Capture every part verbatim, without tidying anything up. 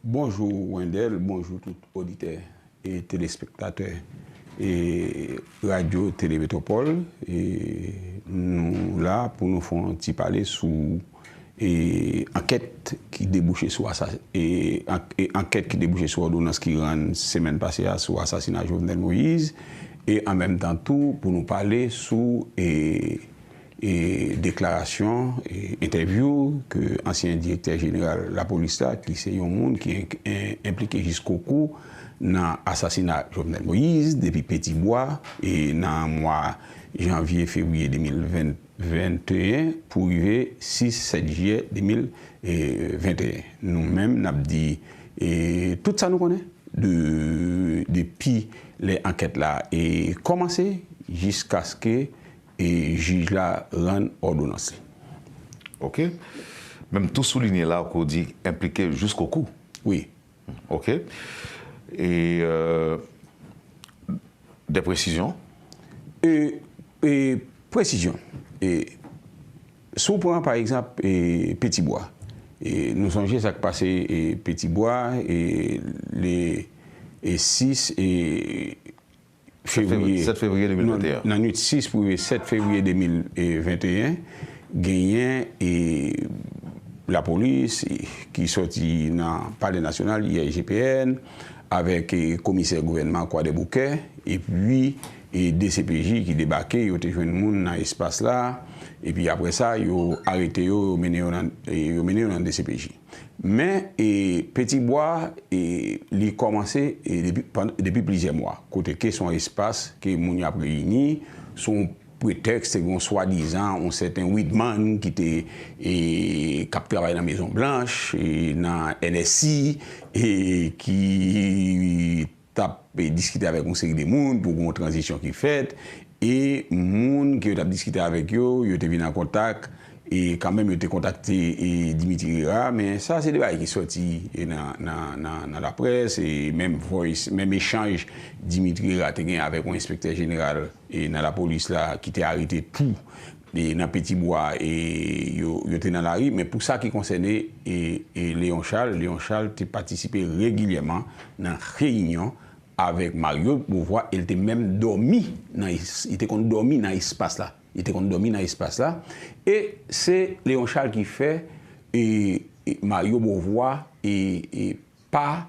Bonjou Wendell, bonjou tout oditè e telespektatè e Radyo Tele Metwopòl. E nou la pou nou fè yon ti pale sou e ankèt ki debouche sou asa- e ank- e ankèt ki debouche sou òdonans ki rann semèn pase a sou asasina Jovenel Moïse, e an menm tan tou pou nou pale sou e e deklarasyon, e entèvyou ke ansyen direktè jeneral lapolis la, ki se yon moun ki en- en- enplike jiskokou nan asasina Jovenel Moïse depi Petibwa, e nan mwa janvye, fevriye de mil ven, venteyen pou rive sis, sèt jiyè de mil venteyen. Nou menm, n ap di e tout sa nou konnen de, depi lè ankèt la e kòmanse jiskaske e jij la rann òdonans li. Ok. Men m tou soulinye la ke w di enplike jiskokou. Wi. Ok. E euh, de presizyon. E, e presizyon. E, si w pran pa egzanp e Petibwa, e nou sonje sa k pase e Petibwa e le e sis e fevriye, sèt fevriye de mil venteyen. Nan nwit sis pou rive sèt fevriye de mil venteyen, genyen e lapolis e ki sòti nan Palè Nasyonal, I G P N, avèk e komisè gouvènman Kwadèboukè, epi e D C P J ki debake, yo te jwenn moun nan espas la, epi apre sa, yo arete yo, yo mennen yo nan, e yo mennen yo nan D C P J. Men e Petibwa e li kòmanse e depi, pandan- depi plizyè mwa, kote ke se yon espas ke moun yo ap reyini sou yon pretèks, se yon swadizan yon sèten Weidmann ki te e k ap travay nan Mezon Blanch, e nan N S C, e ki t ap diskite avèk yon seri de moun pou gen yon tranzisyon ki fèt, e moun ke yo t ap diskite avèk yo, yo te vin an kontak, e kanmenm yo te kontakte e Dimitri Hérard, men sa se de bagay ki sòti e nan, nan, nan, nan laprès, e menm voice, menm echanj Dimitri Hérard te gen avèk yon enspektè jeneral e nan lapolis la ki te arete tou e nan Petibwa, e yo, yo te nan lari, men pou sa ki konsène e, e Léon Charles, Léon Charles te patisipe regilyèman nan reyinyon avèk Mario Beauvoir, e l te menm dòmi nan es- li te konn dòmi nan espas la. Li te konn dòmi nan espas la. E se Léon Charles ki fè e, e Mario Beauvoir e, e pa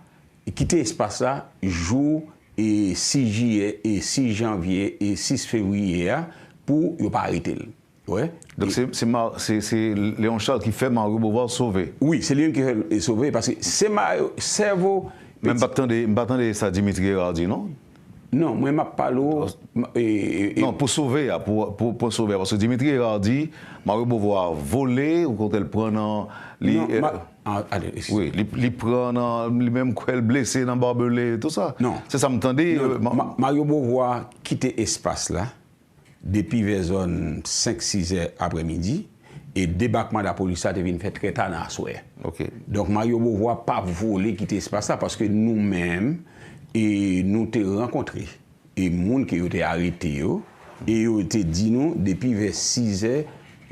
kite espas la jou e sis jiyè, e sis janvye, e sis fevriye a pou yo pa arete l. Wè. Donk se se Ma- se se Léon Charles ki fè Mario Beauvoir sove. Wi, se li menm ki fè l sove, paske se Mario, sèvo. Men m pa t tande, m pa tande sa Dimitri Hérard di non. Non, mwen m ap pale w. E, e, e, Non, pou sove a, pou, pou, pou sove a. Paske Dimitri Hérard di Mario Beauvoir vole, ou kote l pran nan li. Non, eh, ma- ah, ale, eskize. Wi, li, li pran nan, li menm kwè l blese nan babele, tou sa. Non. Se sa m tande. Non, euh, ma- Ma- Mario Beauvoir kite espas la depi vè zòn senk, sis è aprèmidi, e debakman lapolis la te vin fè trè ta nan aswè. Ok. Donk Mario Beauvoir pa vole kite espas la, paske nou menm e nou te rankontre e moun ke yo te arete yo, e yo te di nou depi vè sis è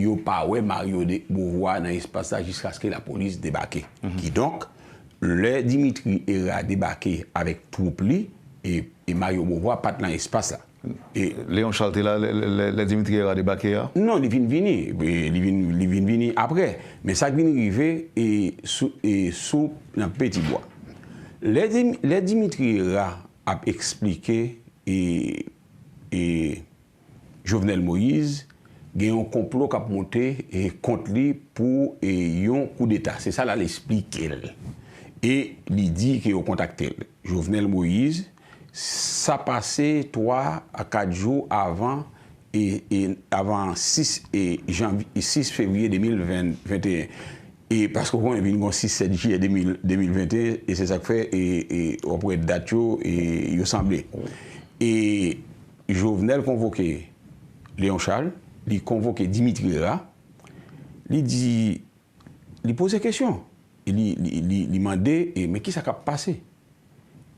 yo pa wè Mario de Beauvoir nan espas la jiskaske lapolis debake. Kidonk, lè Dimitri Hérard debake avèk twoup li, e, e Mario Beauvoir pa t nan espas la. E Léon Charles te la lè, lè, lè, lè Dimitri Hérard debake a? Non, li vin vini. E li vin, li vin vini apre. Men sa k vin rive e sou, e sou nan Petibwa. Lè, Dim- lè Dimitri Hérard ap eksplike e, e Jovenel Moïse, gen yon konplo k ap monte e kont li pou e yon koudeta. Se sa l al eksplike l. E li di ke yo kontakte l. Jovenel Moïse, sa pase twa a kat jou avan e, e avan sis e janvye, sis fevriye de mil ven, venteyen. E paske w konnen vin gon sis sèt jiyè de mil, de mil venteyen, e se sa k fè e, e w ap wè dat yo e yo sanble. E Jovenel konvoke Léon Charles, li konvoke Dimitri Hérard, li di, li poze kesyon, e li, li, li, li mande e men kisa k ap pase?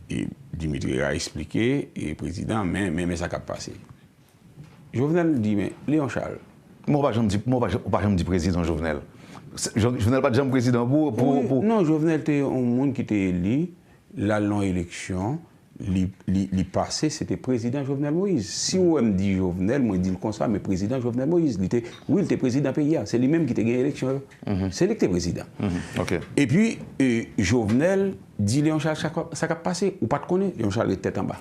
E Dimitri Hérard eksplike e prezidan, men, men, men sa k ap pase. Jovenel di, men Léon Charles. Mwen pa janm di, mwen pa, ou pa janm di prezidan Jovenel. Se- Jo- Jovenel pa t janm prezidan pou, pou, Wi, pou... Non, Jovenel te yon moun ki te eli, l al nan eleksyon, li, li, li pase, se te prezidan Jovenel Moïse. Si w wè m di Jovenel, mwen di l konsa, men prezidan Jovenel Moïse, li te, wi, li te prezidan peyi a. Se li menm ki te gen eleksyon yo. Se li ki te prezidan. Ok. Epi, e, Jovenel di Léon Charles sa k ap- sa k ap pase, ou pa t konnen, Léon Charles ret tèt anba.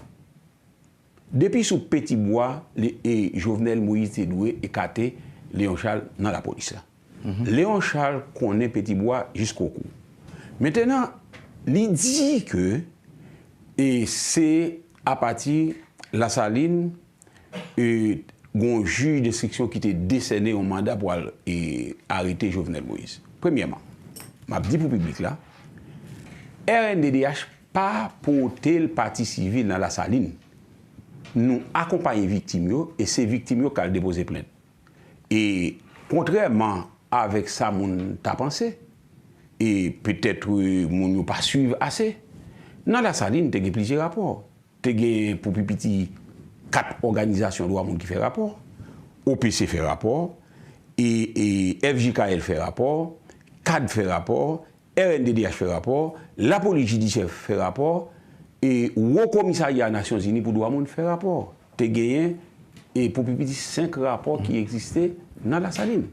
Depi sou Petibwa, e Jovenel Moïse te dwe ekate Léon Charles nan lapolis la. Léon Charles konnen Petibwa jiskokou. Mentenan, li di ke e se apati Lasalin, e, gon jij denstriksyon ki te desène yon manda pou al e, arete Jovenel Moïse. Premyèman, m ap di pou piblik la, R N D D H pa pote l pati sivil nan Lasalin. Nou akonpaye viktim yo e se viktim yo k al depoze plent. E kontrèman avèk sa moun ta panse, e petèt e, moun yo pa swiv ase, nan Lasalin te gen plizyè rapò. Te gen pou pi piti kat òganizasyon dwa moun ki fè rapò, O P C fè rapò, e, e F J K L fè rapò, kad fè rapò, R N D D H fè rapò, lapolis jidisyè fè rapò, e Wo Komisarya Nasyonzini pou Dwa Moun fè rapò. Te genyen e pou pi piti senk rapò ki egziste nan Lasalin.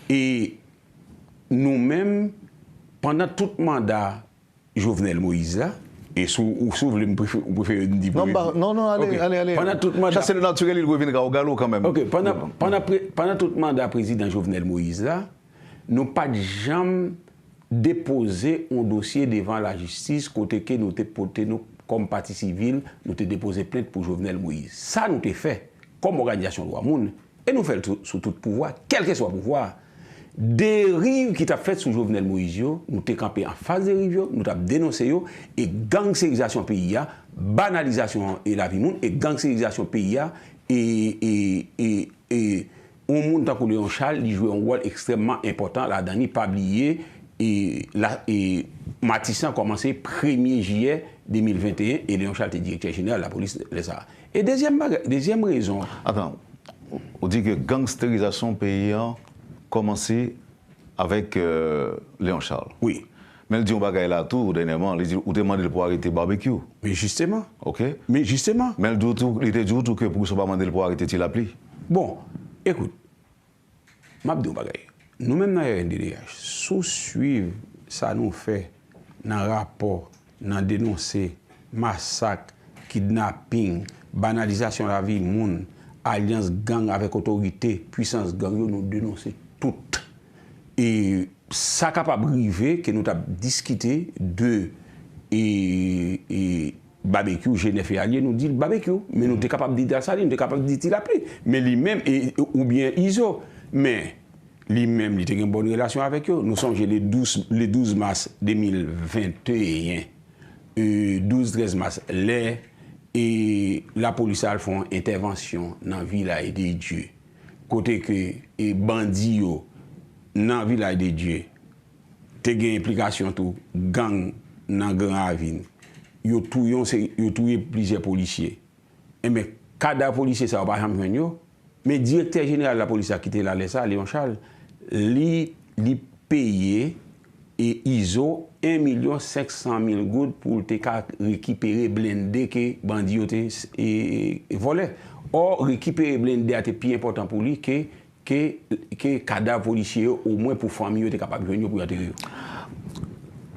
E nou menm, pandan tout manda Jovenel Moïse la, e si w si w vle m prefere, ou prefere m di... Non, ba, non, non, ale, Ok. ale, ale. Pandan tout manda Chase le naturel, il revient au galop quand même. Ok, pandan, pandan, pre- pandan tout manda prezidan Jovenel Moïse la, nou pa t janm depoze yon dosye devan lajistis kote ke nou te pote nou kòm pati sivil, nou te depoze plent pou Jovenel Moïse. Sa nou te fè kòm òganizasyon dwa moun, e nou fè l sou, sou tout pouvwa, kèlkeswa pouvwa. Deriv ki t ap fèt sou Jovenel Moïse yo, nou te kanpe anfas deriv yo, nou t ap denonse yo, e gangsterizasyon peyi a, banalizasyon e lavi moun, e gangsterizasyon peyi a, e, e, e, e yon moun tankou Léon Charles, li jwe yon wòl ekstrèmman enpòtan ladan li. Pa bliye, e, la, e, Matisan kòmanse premye jiyè de mil venteyen, e Léon Charles te direktè jeneral lapolis lè sa a. E dezyèm bagay, dezyèm rezon, Atan, ou di ke gangsterizasyon peyi an kòmanse avèk euh, Léon Charles. Wi. Men l di yon bagay la tou dènyèman, li di ou te mande l pou arete Barbecue. Men jisteman, Ok? men jisteman, Men l di w tou, li te di w tou ke poukisa w pa mande l pou arete Ti Lapli. Bon, ekout, m ap di yon bagay. Nou menm nan R N D D H, si w swiv sa nou fè nan rapò, nan denonse masak, kidnaping, banalizasyon lavi moun, alyans gang avèk otorite, pwisans gang yo, nou denonse tout. E sa kapab rive ke nou t ap diskite de e, e, Babekyou, Jenèf e alye, nou di l Babekyou, men nou te kapab di Lasalin, nou te kapab di Ti Lapli, men li menm, e, oubyen Izo. Men li menm, li te gen bòn relasyon avèk yo. Nou sonje le douz, le douz mas de mil venteyen, e, douz trèz mas, lè e lapolis al fè yon entèvansyon nan Vilaj de Dye, kote ke e bandi yo nan Vilaj de Dye te gen enplikasyon tou, gang nan Gran Ravin. Yo touye yon seri, yo touye plizyè polisye. Enben, kadav polisye sa yo pa janm jwenn yo. Men direktè jeneral lapolis la ki te la lè sa, Léon Charles, li, li peye e Izo en milyon senk san mil goud pou l te ka rekipere blende ke bandi yo te e, e, vòlè. Ò, rekipere blende a te pi enpòtan pou li ke, ke, ke kadav polisye yo, omwen pou fanmi yo te kapab jwenn yo pou yo antere yo.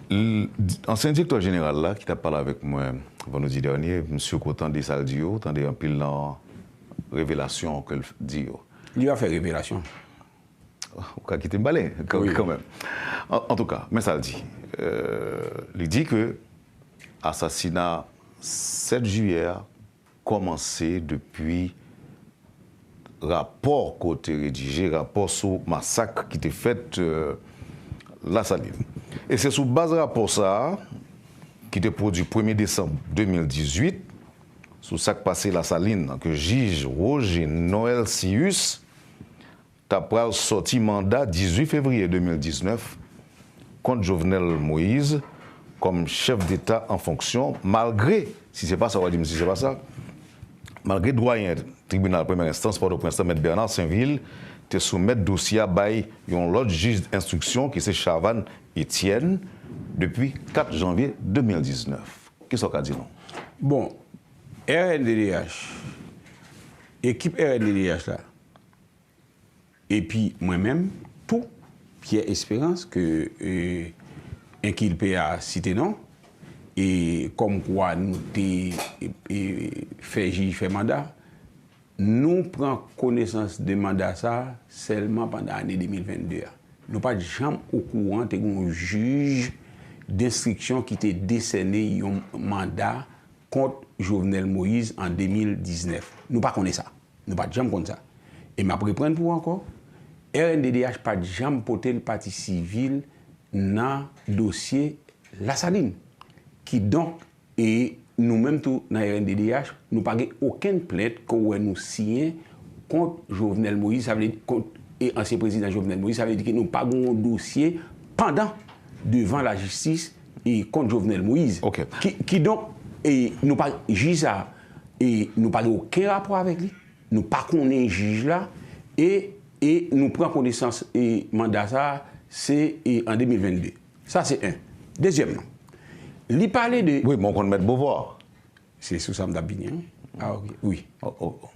L- Ansyen direktè jeneral la ki t ap pale avèk mwen vandredi dènye, m si ke w tande sa l di yo, w tande anpil nan revelasyon ke l di yo. Li va fè revelasyon. Ou ka kite m pale kan- Wi. Kanmenm. An, antouka, men sa l di. Euh, li di ke asasina sèt jiyè a kòmanse depi rapò ke w te redije, rapò sou masak ki te fèt euh, Lasalin. E se sou baz rapò sa a, ki te pwodui premye desanm de mil dizuit, sou sa k pase Lasalin, ke jij Roger Noël Cius ta pral sòti manda dizuit fevriye de mil diznèf kont Jovenel Moïse kòm chèf deta an fonksyon, malgre, si se pa sa, w a di m si se pa sa, malgre dwayen tribinal premyè enstans Pòtoprens lan, Mèt Bernard Sainvil, te soumèt dosye a bay yon lòt jij enstriksyon ki se Chavannes Etienne depi kat janvye de mil diznèf. Kisa w ka di nou? Bon, R N D D H, ekip R N D D H la, epi mwen menm tou, Pierre Espérance, ke enkilpe a site non, e kòmkwa nou te fè jij fè manda, nou pran konesans de manda sa sèlman pandan ane de mil vennde a. Nou pa t janm okouran te gen yon jij denstriksyon ki te desène yon manda kont Jovenel Moïse an de mil diznèf. Nou pa konnen sa. Nou pa t janm konn sa. E m ap reprann pou ou ankò, R N D D H pa t janm pote l pati sivil nan dosye Lasalin. Kidonk, e nou menm tou nan R N D D H, nou pa gen okenn plent ke w wè nou siyen kont Jovenel Moïse, sa vle di kont e ansyen prezidan Jovenel Moïse, sa vle di ke nou pa gen yon dosye pandan devan lajistis e kont Jovenel Moïse. Ki, kidonk, e nou pa, jij sa, e nou pa gen okenn rapò avèk li, nou pa konnen jij la, e, e nou pran konesans e manda sa, se e an de mil vennde. Sa se en. Dezyèmman, li pale de. Wi, men w konn Mèt Beauvoir. Se sou sa m t ap vini an. Ah, ok. Wi.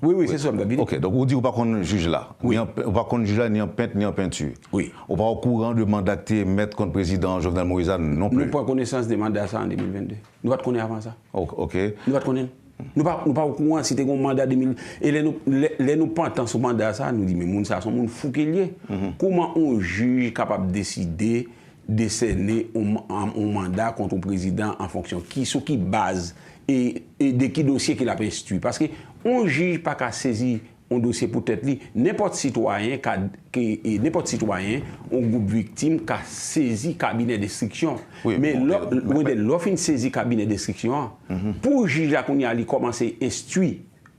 Wi, wi, se sou sa m t ap vini. Ok, donk ou di ou pa konn jij la. Ni an, ou pa konn jij la, ni an pent, ni an penti. Wi. Ou pa okouran de manda ki te emèt kont prezidan Jovenel Moïse la non pli. Nou pran konesans de manda sa an de mil vennde. Nou pa t konnen avan sa. Ok. Nou pa t konnen. Nou pa, nou pa okouran si te gen yon manda de mil. E lè nou, lè, lè nou pantan sou manda sa, nou di, men moun sa se yon moun fou ke l ye. Kouman yon jij kapab deside desène yon, yon manda kont yon prezidan an fonksyon ki, sou ki baz e, e de ki dosye ke l ap enstwi? Paske yon jij pa ka sezi yon dosye pou tèt li. Nenpòt sitwayen ka, ke, e, nenpòt sitwayen, yon gwoup viktim ka sezi kabinè denstriksyon. Men lè, Wendell, lè w fin sezi kabinè denstriksyon an, pou jij la kounye a li kòmanse enstwi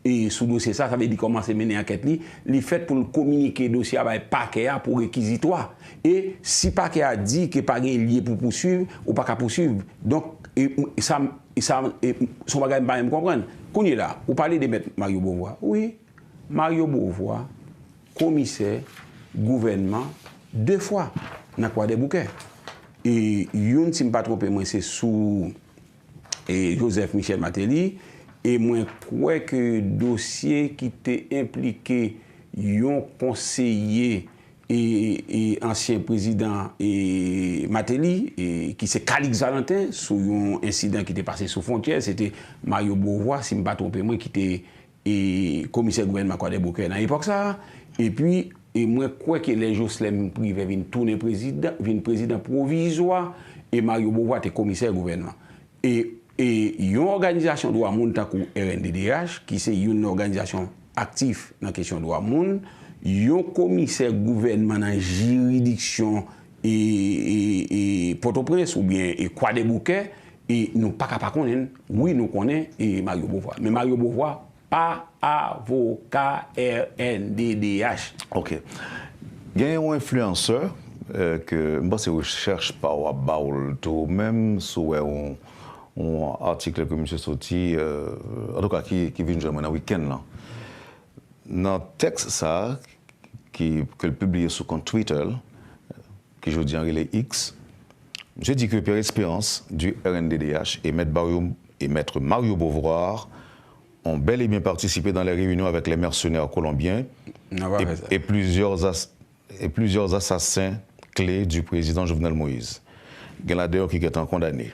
e sou dosye sa, sa vle di kòmanse mennen ankèt li, li fèt pou l kominike dosye a bay pakè a pou rekizitwa. E si pakè a di ke pa gen lye pou pouswiv, ou pa ka pouswiv. Donk, e, sa, e sa, e, se yon bagay m pa menm konprann. Kounye la, ou pale de mèt Mario Beauvoir. Wi, Mario Beauvoir, komisè gouvènman de fwa nan Kwadèboukè. E youn, si m pa twonpe mwen, se sou e Joseph Michel Martelly, e mwen kwè ke dosye ki te enplike yon konseye e, e ansyen prezidan e Martelly, e ki se Calixte Valentin, sou yon ensidan ki te pase sou fwontyè, se te Mario Beauvoir, si m pa twonpe mwen, ki te e komisè gouvènman Kwadèboukè nan epòk sa a. Epi, e mwen kwè ke lè Jocelerme Privert vin tounen prezidan, vin prezidan pwovizwa, e Mario Beauvoir te komisè gouvènman. E, e yon òganizasyon dwa moun tankou R N D D H, ki se youn nan òganizasyon aktif nan kesyon dwa moun, yon komisè gouvènman nan jiridiksyon e, e, e Pòtoprens oubyen e Kwadèboukè, e nou pa ka pa konnen l. Wi, nou konnen e Mario Beauvoir. Men Mario Beauvoir pa avoka R N D D H. Ok. Gen yon enfliyansè, euh, ke m panse rechèch pa w ap ba w l tou menm, si w wè yon, yon atik ke misye soti, euh, antouka ki, ki vin jwenn mwen nan wikenn lan. Nan tèks sa a, ki, ke l pibliye sou kont Twitter l, ki jodi a rele X, misye di ke Pierre Espérance du R N D D H et Maître Mario, et Maître Mario Beauvoir ont bel et bien participé dans les réunions avec les mercenaires colombiens et, et plusieurs as-, et plusieurs assassins clés du président Jovenel Moïse. Gen ladan yo ki gentan kondane.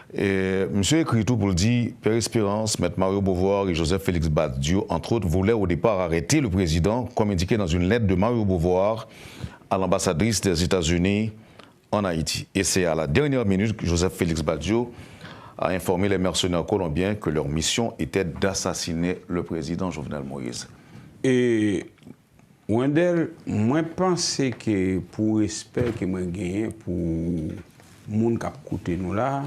E, misye ekri tou pou l di, Pierre Espérance, Maître Mario Beauvoir et Joseph Félix Badio, entre autres, voulaient au départ arrêter le président, comme indiqué dans une lettre de Mario Beauvoir à l'ambassadrice des États-Unis en Haïti. Et c'est à la dernière minute que Joseph Félix Badio a informé les mercenaires colombiens que leur mission était d'assassiner le président Jovenel Moïse. E Wendell, mwen panse ke pou respè ke mwen genyen pou moun k ap koute nou la,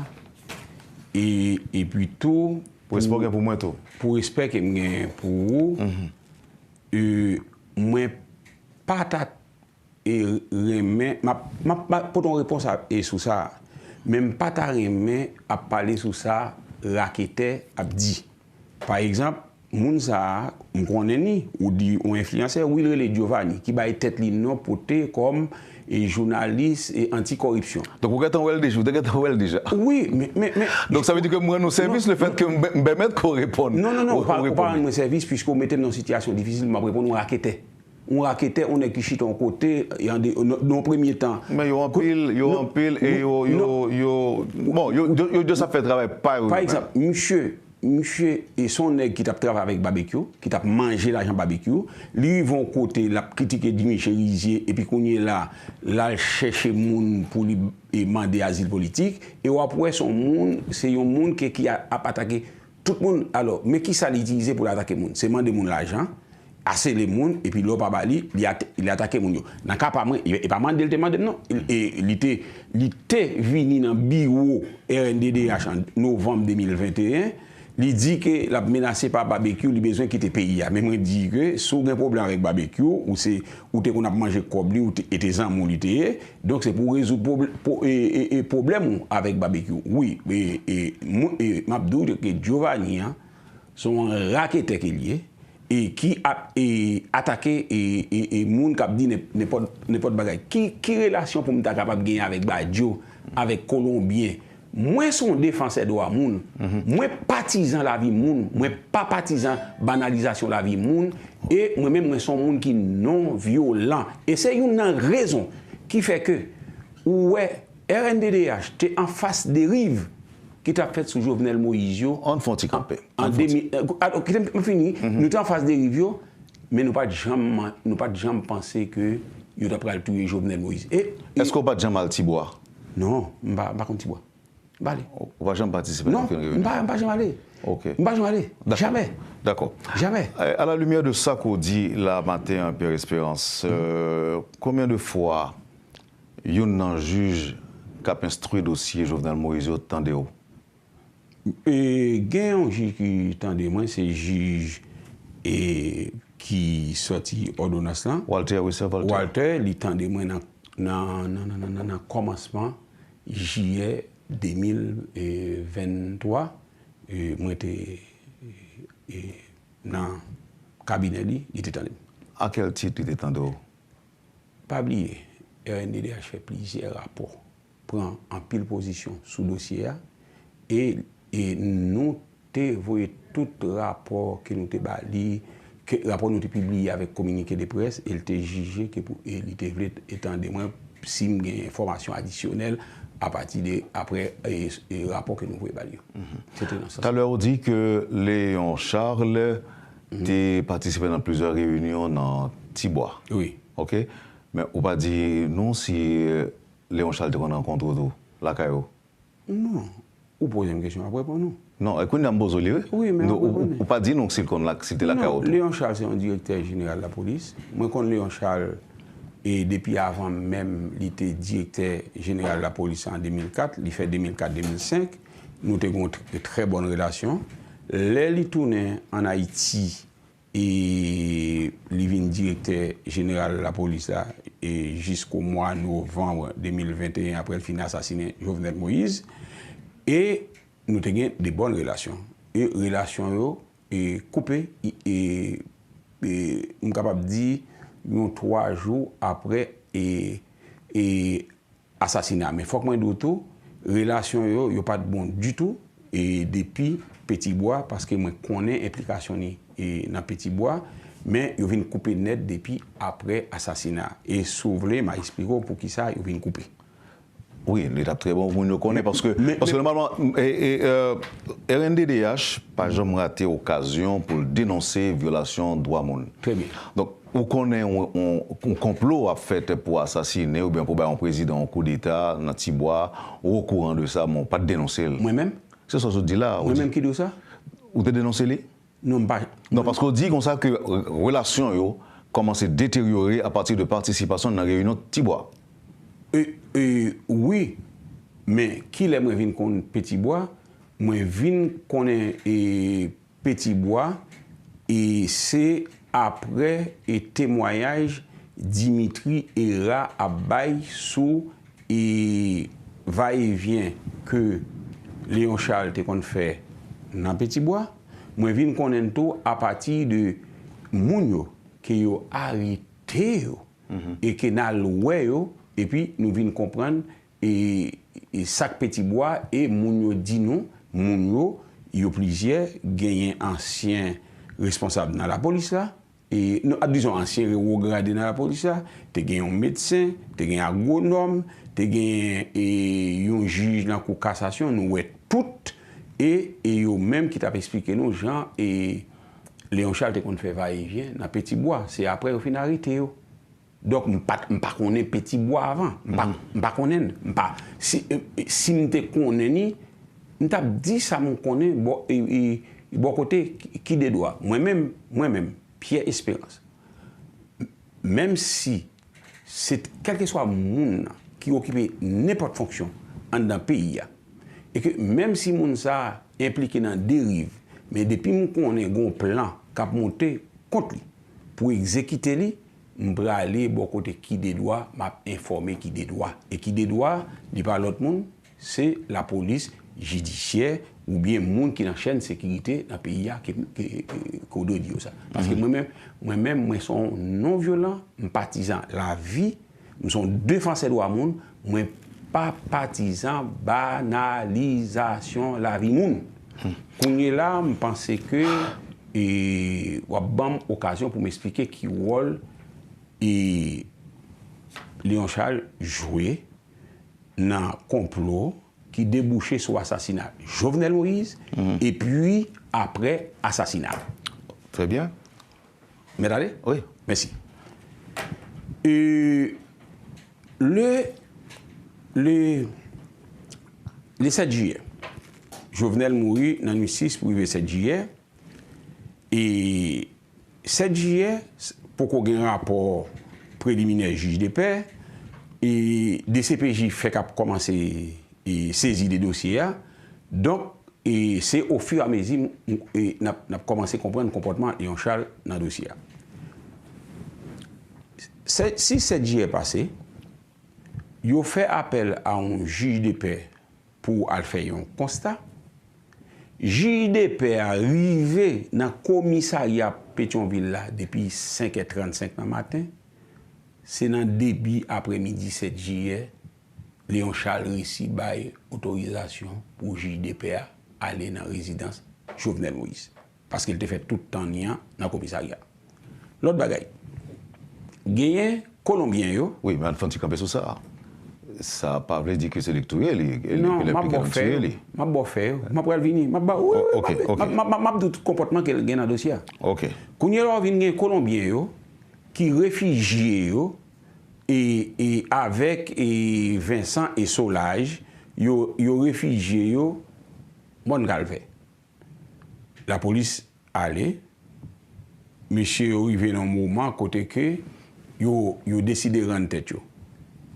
e, epi tou, pou respè w gen pou mwen tou, pou respè ke m genyen pou ou, e, mwen pa ta e, renmen, m ap, m ap, m ap pote yon repons a, e, sou sa, men m pa ta renmen ap pale sou sa raketè ap di. Pa egzanp, Moun sa a, m konnen li, ou di yon enfliyansè, wi, l rele Giovanni, ki bay tèt li non pote kòm e jounalis e anti-kòripsyon. Donk, ou gentan wè l deja, ou te gentan wè l deja. Wi, men, men, men. Donk, sa vle di ke m rann ou sèvis, non, le fèt ke m, m pèmèt ke w reponn. Non, non, non, ou pa, ou pa rann mwen sèvis, piske w mete m nan yon sitiyasyon difisil, m ap reponn yon raketè. Yon raketè, yon nèg ki chita yon kote, e an de, nan, nan yon premye tan. Men yo anpil, yo anpil, e yo, yo, yo, bon, yo, yo, yo just ap fè travay pa yo. Pa egzanp, misye, misye, e se yon nèg ki t ap travay avèk Babekyou, ki t ap manje lajan Babekyou. Li rive yon kote, l ap kritike Jimmy Chérizier, epi kounye la, l al chèche moun pou li, e mande azil politik. E w ap wè se yon moun, se yon moun ke, ki a, ap atake tout moun. Alò, men kisa li itilize pou l atake moun? Se mande moun lajan, asele moun, epi lè w pa ba li, li at-, li atake moun yo. Nan ka pa mwen, e, e pa mande l te mande m non. E, e li te, li te vini nan biwo R N D D H an novanm de mil venteyen, li di ke l ap menase pa Babekyou, li bezwen kite peyi a. Men mwen di ke si w gen pwoblèm avèk Babekyou, ou se, ou te konn ap manje kòb li, ou te, e te zanmi w li te ye, donk se pou w rezoud pwob-, pwo-, e, e, e pwoblèm ou avèk Babekyou. Wi, e, e, mwen, e, m ap di w ke Giovanni an, se yon raketè ke l ye, e ki ap, e, atake, e, e, e moun k ap di nenp-, nenpòt, nenpòt bagay. Ki, ki relasyon pou m ta kapab genyen avèk Badio, avèk Kolonbyen? Mwen se yon defansè dwa moun. Mwen patizan lavi moun. Mwen pa patizan banalizasyon lavi moun. E mwen menm, mwen se yon moun ki non vyolan. E se youn nan rezon ki fè ke ou wè R N D D H te an fas deriv ki t ap fèt sou Jovenel Moïse yo. Ann fè yon ti kanpe. An de mil, alò, kite m fini, nou te an fas deriv yo, men nou pa t janm, nou pa t janm panse ke yo ta pral touye Jovenel Moïse. E, e Èske w pa t janm al Tibwa? Non, m pa, m pa konn Tibwa. M pa ale. Ou pa janm patisipe nan okenn reyinyon? Non, m pa, m pa janm ale. Ok. M pa janm ale. Dakò. Jamè. Dakò. Jamè. Eh, à la lumière de sa ke w di la maten an, Pierre Espérance, euh, konbyen de fwa youn nan jij k ap enstwi dosye Jovenel Moïse yo tande w? E, gen yon jij ki tande mwen, se jij, e, ki sòti òdonans lan. Walter, wi, se Walter. Walter, li tande mwen nan, nan, nan kòmansman jiyè de mil venntwa, e, mwen te, e, nan kabinè li, li te tande m. A kèl tit li te tande w? Pa bliye, R N D D H fè plizyè rapò, pran anpil pozisyon sou dosye a, e, e nou te voye tout rapò ke nou te ba li, ke, rapò nou te pibliye avèk kominike de près, e l te jije ke pou, e li te vle t-, e tande mwen si m gen enfòmasyon adisyonèl apati de, apre, e, e rapò ke nou voye ba li yo. Se te nan sans sa. Talè ou di ke Léon Charles te patisipe nan plizyè reyinyon nan Tibwa. Wi. Ok? Men ou pa di nou si, e, Léon Charles te konn rankontre w tou lakay ou? Non. Ou poze m kesyon, m ap reponn ou. Non, e kounye a m poze w li, wi. Wi, men m ap reponn ou. Ou pa di nou si l konn la, si l te lakay ou tou. Non, Léon Charles se yon direktè jeneral lapolis. Mwen konn Léon Charles, e depi avan menm li te direktè jeneral lapolis an de mil kat, li fè de mil kat, de mil senk. Nou te gen yon tr-, trè bòn relasyon. Lè li tounen ann Ayiti, e li vin direktè jeneral lapolis la, e jisko mwa novanm de mil venteyen, apre l fin asasinen Jovenel Moïse, e nou te gen de bòn relasyon. E relasyon yo, e, koupe, e, e, e, m kapab di, yon twa jou apre, e, e, asasina. Men fòk mwen di w tou, relasyon yo, yo pa t bon ditou, e depi Petibwa, paske mwen konnen enplikasyon li, e, nan Petibwa, men yo vin koupe nèt depi apre asasina. E si w vle, m a eksplike w poukisa yo vin koupe. Wi, li t ap trè bon pou moun yo konnen, paske, paske nòmalman, e, e, e, R N D D H pa janm rate okazyon pou l denonse vyolasyon dwa moun. Trè byen. Donk, ou konnen yon, yon, yon konplo ap fèt pou asasinen oubyen pou bay yon prezidan yon koudeta nan Tibwa, ou okouran de sa, men w pa t denonse l. Mwen menm? Se sa w sot di la, ou di. Mwen menm ki di w sa? Ou te denonse li? Non, m pa. Non, paske w di konsa ke re-, relasyon yo kòmanse deteryore apati de patisipasyon nan reyinyon Tibwa. E, e, wi, men kilè mwen vin konn Petibwa? Mwen vin konnen, e, Petibwa, e se apre, e, temwayaj Dimitri Hérard ap bay sou, e, vayevyen ke Léon Charles te konn fè nan Petibwa. Mwen vin konnen l tou apati de moun yo ke yo arete yo e ke n al wè yo, epi nou vin konprann e, e sa k Petibwa e moun yo di nou, moun yo, yo plizyè, genyen ansyen responsab nan lapolis la, e, non, dizon ansyen wo grade nan lapolis la, te gen yon medsen, te gen agwonòm, te gen e, yon jij nan kou kasasyon, nou wè tout, e, e yo menm ki t ap eksplike nou jan e, Léon Charles te konn fè vayevyen nan Petibwa. Se apre yo fin arete yo. Donk, m pa, m pa konnen Petibwa avan. M pa, m pa konnen l. M pa, si, e, e, si m te konnen li, m t ap di sa m konnen bò, e, e, bò kote ki, ki de dwa. Mwen menm, mwen menm, Pierre Espérance, menm si se t-, kèlkeswa moun nan ki okipe nenpòt fonksyon anndan peyi a, e ke menm si moun sa a enplike nan deriv, men depi m konnen gon plan k ap monte kont li pou egzekite li, m prale bò kote ki de dwa, m ap enfòme ki de dwa. E ki de dwa, li pa lòt moun, se lapolis jidisyè oubyen moun ki nan chèn sekirite nan peyi a ke, ke, ke, ke w dwe di yo sa. Paske mwen menm, mwen menm, mwen se yon non vyolan, m patizan lavi, m se yon defansè dwa moun, mwen pa patizan banalizasyon lavi moun. Kounye la, m panse ke, e, w ap ban m okazyon pou m eksplike ki wòl, e, Léon Charles jwe nan konplo ki debouche sou asasina Jovenel Moïse, epi apre asasina l. Trè byen. Mèt ale? Wi. Mèsi. E, le, le, le sèt jiyè, Jovenel mouri nan nuit sis pou rive sèt jiyè. E sèt jiyè, s-, poko gen rapò preliminè jij de pè, e D C P J fèk ap kòmanse, e, sezi de dosye a. Donk, e se ofiramezi m, m, e n ap, n ap kòmanse konprann konpòtman Léon Charles nan dosye a. Sèt, si sèt jiyè pase, yo fè apèl a yon jij de pè pou al fè yon konsta. Jij de pè a rive nan komisarya Petyonvil la depi senk è trannsenk nan maten. Se nan debi aprèmidi sèt jiyè, Léon Charles resi bay otorizasyon pou jij de pè a ale nan rezidans Jovenel Moïse. Paske l te fè tout tan li an nan komisarya. Lòt bagay, genyen Kolonbyen yo. Wi, men ann fè yon ti kanpe sou sa. Sa pa vle di ke se li k touye li, e li Non, genlè m ap ba w fè yo. M ap ba w fè yo. M ap pral vini. M ap ba, wi, wi, m ap, m ap, m ap, m ap di w tout konpòtman ke l gen nan dosye a. Ok. Kounye la, w vin gen Kolonbyen yo ki refijye yo, e, e avèk, e, Vincent e Solages, yo, yo refijye yo Mòn Kalvè. Lapolis ale, mesye yo rive nan yon moman kote ke yo, yo deside rann tèt yo.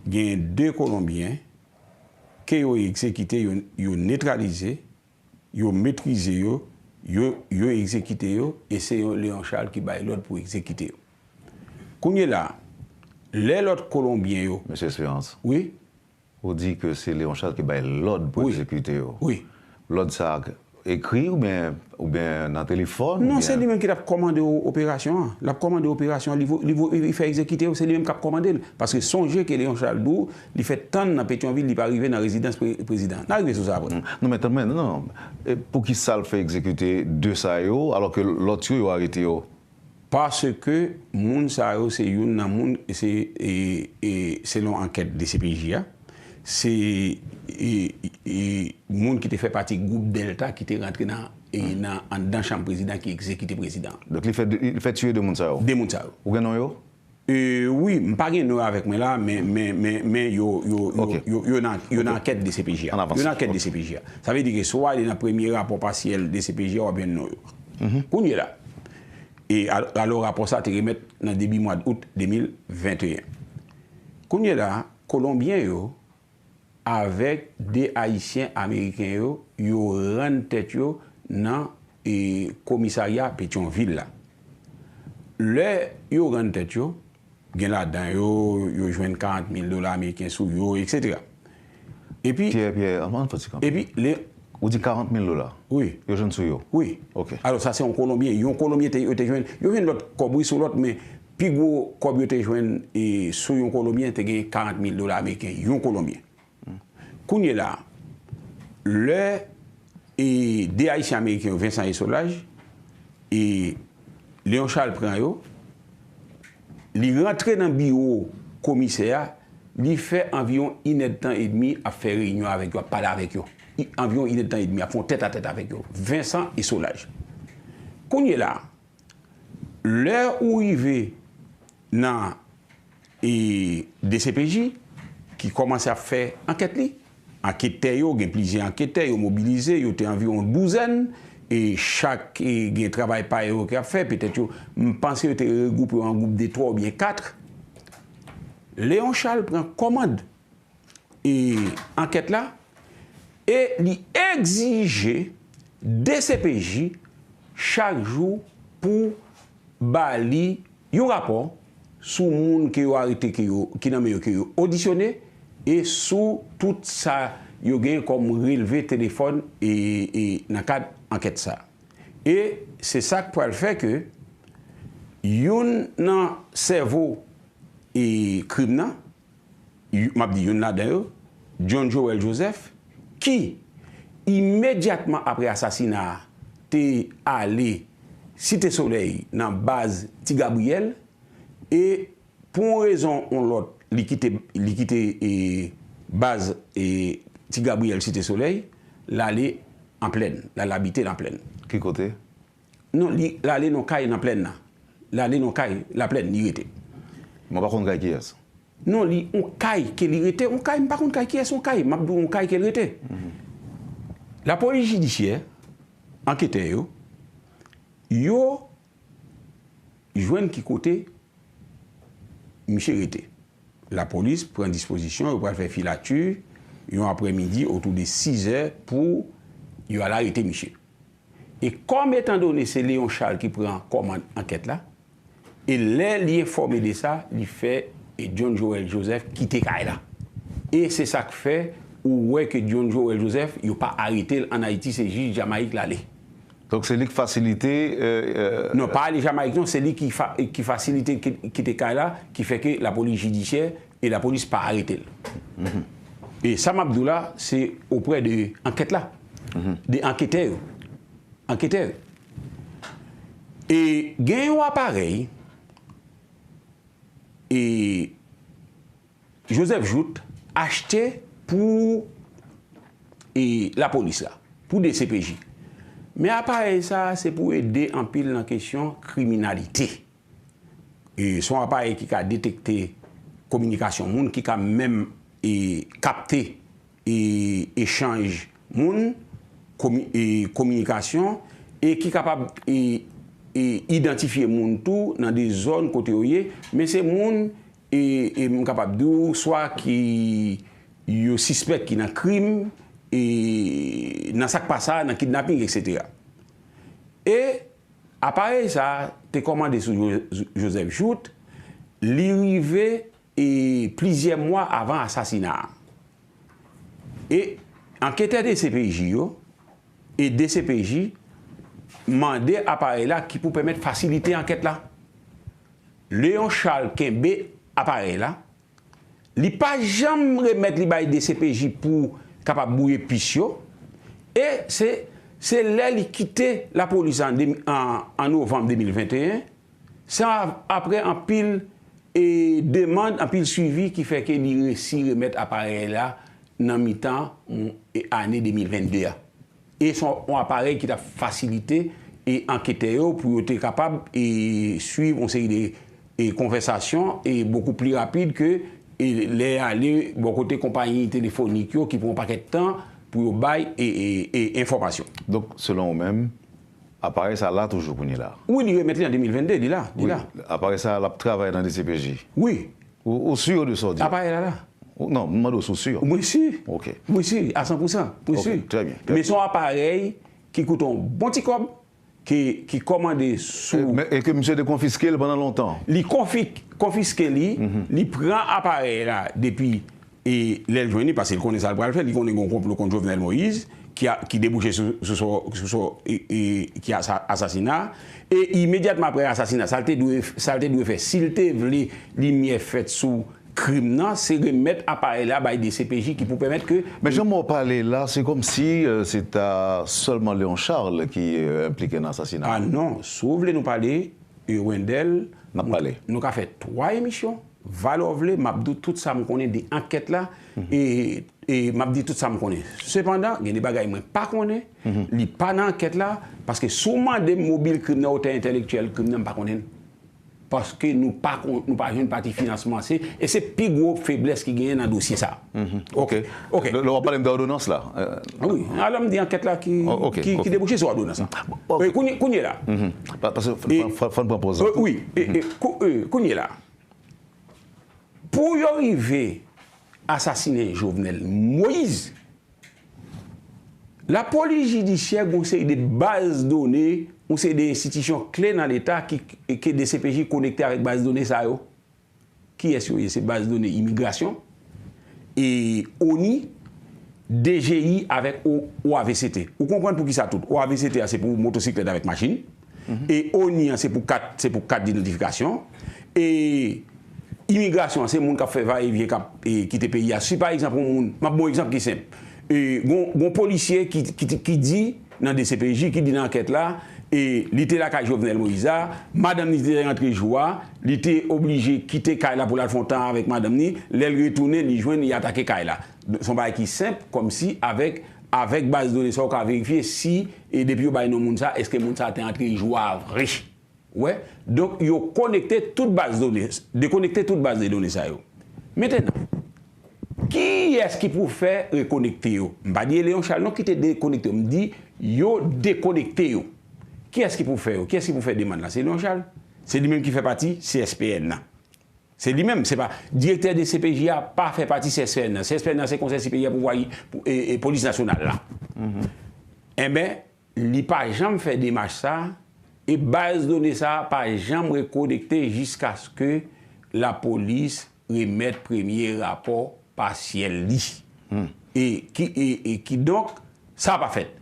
Gen de Kolonbyen ke yo egzekite, yo, yo netralize, yo metrize yo, yo, yo egzekite yo, e se yo Léon Charles ki bay lòd pou egzekite yo. Kounye la, lè lòt Kolonbyen yo Mesye Espérance. Wi. Ou di ke se Léon Charles ki bay lòd pou Wi. egzekite yo. Wi. Lòd sa a ekri oubyen, oubyen nan telefòn, Non, se oubyen li menm ki t ap kòmande o-, operasyon an. L ap kòmande operasyon an, li vo-, li vo-, li fè egzekite yo, se li menm k ap kòmande l. Paske sonje ke Léon Charles di w, li fè tann nan Petyonvil, li pa rive nan rezidans pre-, prezidan an. N a rive sou sa apre. Non, men tann mwen, non, non. E poukisa l fè egzekite de sa yo, alò ke lòt yo, yo arete yo? Paske moun sa yo se youn nan moun, se, e, e, selon ankèt D C P J a, se, e, e, moun ki te fè pati gwoup Delta ki te rantre nan, e, nan, anndan chanm prezidan ki egzekite prezidan an. Donk, li fè de, li fè tiye de moun sa yo? De moun sa yo. Ou gen non yo? E, wi, m pa gen non yo avèk mwen la, men, men, men, men yo, yo, yo, Ok. yo, yo nan, yo nan Ok. ankèt D C P J a. Ann avanse. Yo nan ankèt Ok. D C P J a. Sa vle di ke si w ale nan premye rapò pasyèl D C P J a, w ap jwenn non yo. Mhm. Kounye la, E al-, alò, rapò sa te remèt nan debi mwa d out de mil venteyen. Kounye la, Kolonbyen yo avèk de Ayisyen Ameriken yo, yo rann tèt yo nan, e, komisarya Petyonvil la. Lè yo rann tèt yo, gen ladan yo, yo jwenn karant mil dola ameriken sou yo, etsetera. Epi, Pyè, Pyè, ann, ann fè ti kanpe. Epi, le, Ou di karant mil dola? Wi. Yo jwenn sou yo? Wi. Ok. Alò, sa se yon Kolonbyen. Yon Kolonbyen te, yo te jwenn, yo jwenn lòt kòb wi sou lòt, men pi gwo kòb yo te jwenn e, sou yon Kolonbyen te gen karant mil dola ameriken. Yon Kolonbyen. Kounye la, lè e, de Ayisyen Ameriken yo, Vincent e Solages, e Léon Charles pran yo, li rantre nan biwo komisè a, li fè anviwon inèdtan edmi ap fè reyinyon avèk yo, ap pale avèk yo. I- Anviwon inèdtan edmi, ap fè yon tèt a tèt avèk yo. Vincent e Solages. Kounye la, lè ou rive nan e, D C P J ki kòmanse ap fè ankèt li. Anketè yo, gen plizyè anketè, yo mobilize, yo te anviwon douzèn, e chak e, gen travay pa yo ki ap fè, petèt yo, m panse yo te regwoupe yo an gwoup de twa oubyen kat. Léon Charles pran kòmand e, ankèt la e li egzije D C P J chak jou pou ba li yon rapò sou moun ke yo arete, ke yo, ki nan men yo, ke yo odisyone, e sou tout sa yo gen kòm relve telefòn e, e nan kad ankèt sa. E se sa k pral fè ke youn nan sèvo e krim nan, y- m ap di youn ladan yo, John Joel Joseph, ki imedyatman apre asasina a te ale Site Solèy nan baz Ti Gabriyèl, e pou yon rezon yon lòt, li kite, li kite e, baz e, Ti Gabriyèl Site Solèy, l ale an plèn, l al abite nan plèn. Ki kote? Non, li l ale nan kay nan plèn nan. L ale nan kay, laplèn, li rete. Mwen pa konn kay kiyès. Non, li yon kay ke li rete, yon kay, m pa konn kay kiyès, yon kay, m ap di w yon kay ke l rete. Lapolis jidisyè, anketè yo, yo jwenn ki kote misye rete. Lapolis pran dispozisyon, yo pral fè filati yon aprèmidi otou de sizè pou yo al arete misye. E kòm etandone se Léon Charles ki pran kòmand ankèt la, e lè li enfòme de sa, li fè e John Joel Joseph kite kay la. E se sa k fè ou wè ke John Joel Joseph, yo pa arete l ann Ayiti, se jij Jamayik l ale. Donk se li k fasilite. Euh, euh, Non, pa ale Jamayik non, se li ki, fa, ki fasilite ki, kite kay la, ki fè ke lapolis jidisyè e lapolis pa arete l. E sa m ap di w la, se oprè de ankèt la, de anketè yo. Anketè yo. E gen yon aparèy e Joseph Jouthe achte pou e lapolis la, pou D C P J. Men aparèy sa a, se pou ede anpil nan kesyon kriminalite. E se yon aparèy ki ka detekte kominikasyon moun, ki ka menm e kapte e echanj moun, komi, e kominikasyon, e ki kapab e, e idantifye moun tou nan de zòn kote yo ye, men se moun e, e m kapab di w swa ki yo sispèk ki nan krim, e nan sa k pa sa, nan kidnaping, etsetera. E aparèy sa a te kòmande sou Jo, Joseph Jouthe, li rive e plizyè mwa avan asasina a. E anketè D C P J yo e D C P J mande aparèy la ki pou pèmèt fasilite ankèt la. Léon Charles kenbe aparèy la, li pa janm remèt li bay D C P J pou kapab bwouye pis yo. E se, se lè li kite lapolis an, an, an novanm de mil venteyen, se apre anpil e demann, anpil swivi ki fè ke li resi remèt aparèy la nan mitan e ane de mil vennde a. E se yon aparèy ki t ap fasilite e anketè yo pou yo te kapab e swiv yon seri de e konvèsasyon e bokou pli rapid ke e lè y ale bò kote konpayi telefonik yo ki pran yon pakèt tan pou yo bay e, e, e enfòmasyon. Donk, selon ou menm, aparèy sa la toujou kounye la? Wi, li remèt li an de mil vennde, li la, li la. Aparèy sa l ap travay nan D C P J? Wi. Ou, ou si de sa w di? Aparèy la la. Non, m mande w si w si. Mwen si. Ok. Mwen si, a san pou san. Mwen si. Ok, trè byen. Men se yon aparèy ki koute yon bon ti kòb, ki, ki kòmande sou. E, men, e ke misye te konfiske l pandan lontan? Li konfik, konfiske li, li pran aparèy la depi e lè l jwenn li, paske l konnen sa l pral fè, li konnen gen yon konplo kont Jovenel Moïse, ki, a, ki debouche sou, sou, sou, sou e, e, ki asa, asasina. E imedyatman apre asasina, sa l te dwe, sa l te dwe fè, si l te vle limyè fèt sou krim nan, se remèt aparèy la bay D C P J ki pou pèmèt ke... Men jan mò pale la, se kòmsi, euh, se ta sèlman Léon Charles ki, euh, enplike nan asasina. A non, si w vle nou pale, euh, Wendell, n ap pale. Nou ka fè twa emisyon. Valè w vle, m ap di w tout sa m konnen de ankèt la, e, e m ap di tout sa m konnen. Sepandan, gen de bagay mwen pa konnen, li pa nan ankèt la, paske si w mande m mobil krim nan, otè entèlektyèl krim nan, m pa konnen l. Paske nou pa kon, nou pa jwenn pati finansman, se, e se pi gwo feblès ki genyen nan dosye sa. Ok. Ok. Lè, lè w ap pale m de òdonans la. Wi, alò m di ankèt la ki, ki, ki debouche sou òdonans la. E kounye, kounye la. Paske fò, fò, fò n pran pòz. Wi, e, e, kou-, e, kounye la. Pou yo rive asasinen Jovenel Moïse, lapolis jidisyè gen yon seri de baz done, yon seri de enstitisyon kle nan Leta ki, ke D C P J konekte avèk baz done sa yo. Kiyès yo ye? Se baz done imigrasyon, e ONI, D G I avèk O-, O A V C T. Ou konprann poukisa tout. O A V C T a se pou motosiklèt avèk machin. E ONI an se pou kat, se pou kat didantfikasyon. E imigrasyon an se moun k ap fè vayevyen, k ap, e, kite peyi a. Si pa egzanp yon moun, m ap ba w yon egzanp ki senp. E, gon, gon polisye ki, ki, ki di nan D C P J, ki di nan ankèt la, e li te lakay Jovenel Moïse a, madanm li te rantre jou a, li te oblije kite kay la pou l al fè yon tan avèk madanm li, lè l retounen, li jwenn li atake kay la. Se yon bagay ki senp, kòmsi avèk, avèk baz done sa, ou ka verifye si, e depi yo bay non moun sa, èske moun sa te antre jou a vre. Ou wè? Donk, yo konekte tout baz done, dekonekte tout baz de done sa yo. Mentenan, kiyès ki pou fè rekonekte yo? M pa di e Léon Charles non ki te dekonekte yo, m di yo dekonekte yo. Kiyès ki pou fè yo? Kiyès ki pou fè demann la? Se Léon Charles. Se li menm ki fè pati C S P N nan. Se li menm, se pa direktè D C P J a pa fè pati C S P N nan. C S P N nan se Konsèy Siperyè Pouvwa, pou, e, e, Polis Nasyonal la. Enben, li pa janm fè demach sa, e baz done sa pa janm rekonekte jiskaske lapolis remèt premye rapò pasyèl li. E ki, e, e kidonk, sa pa fèt.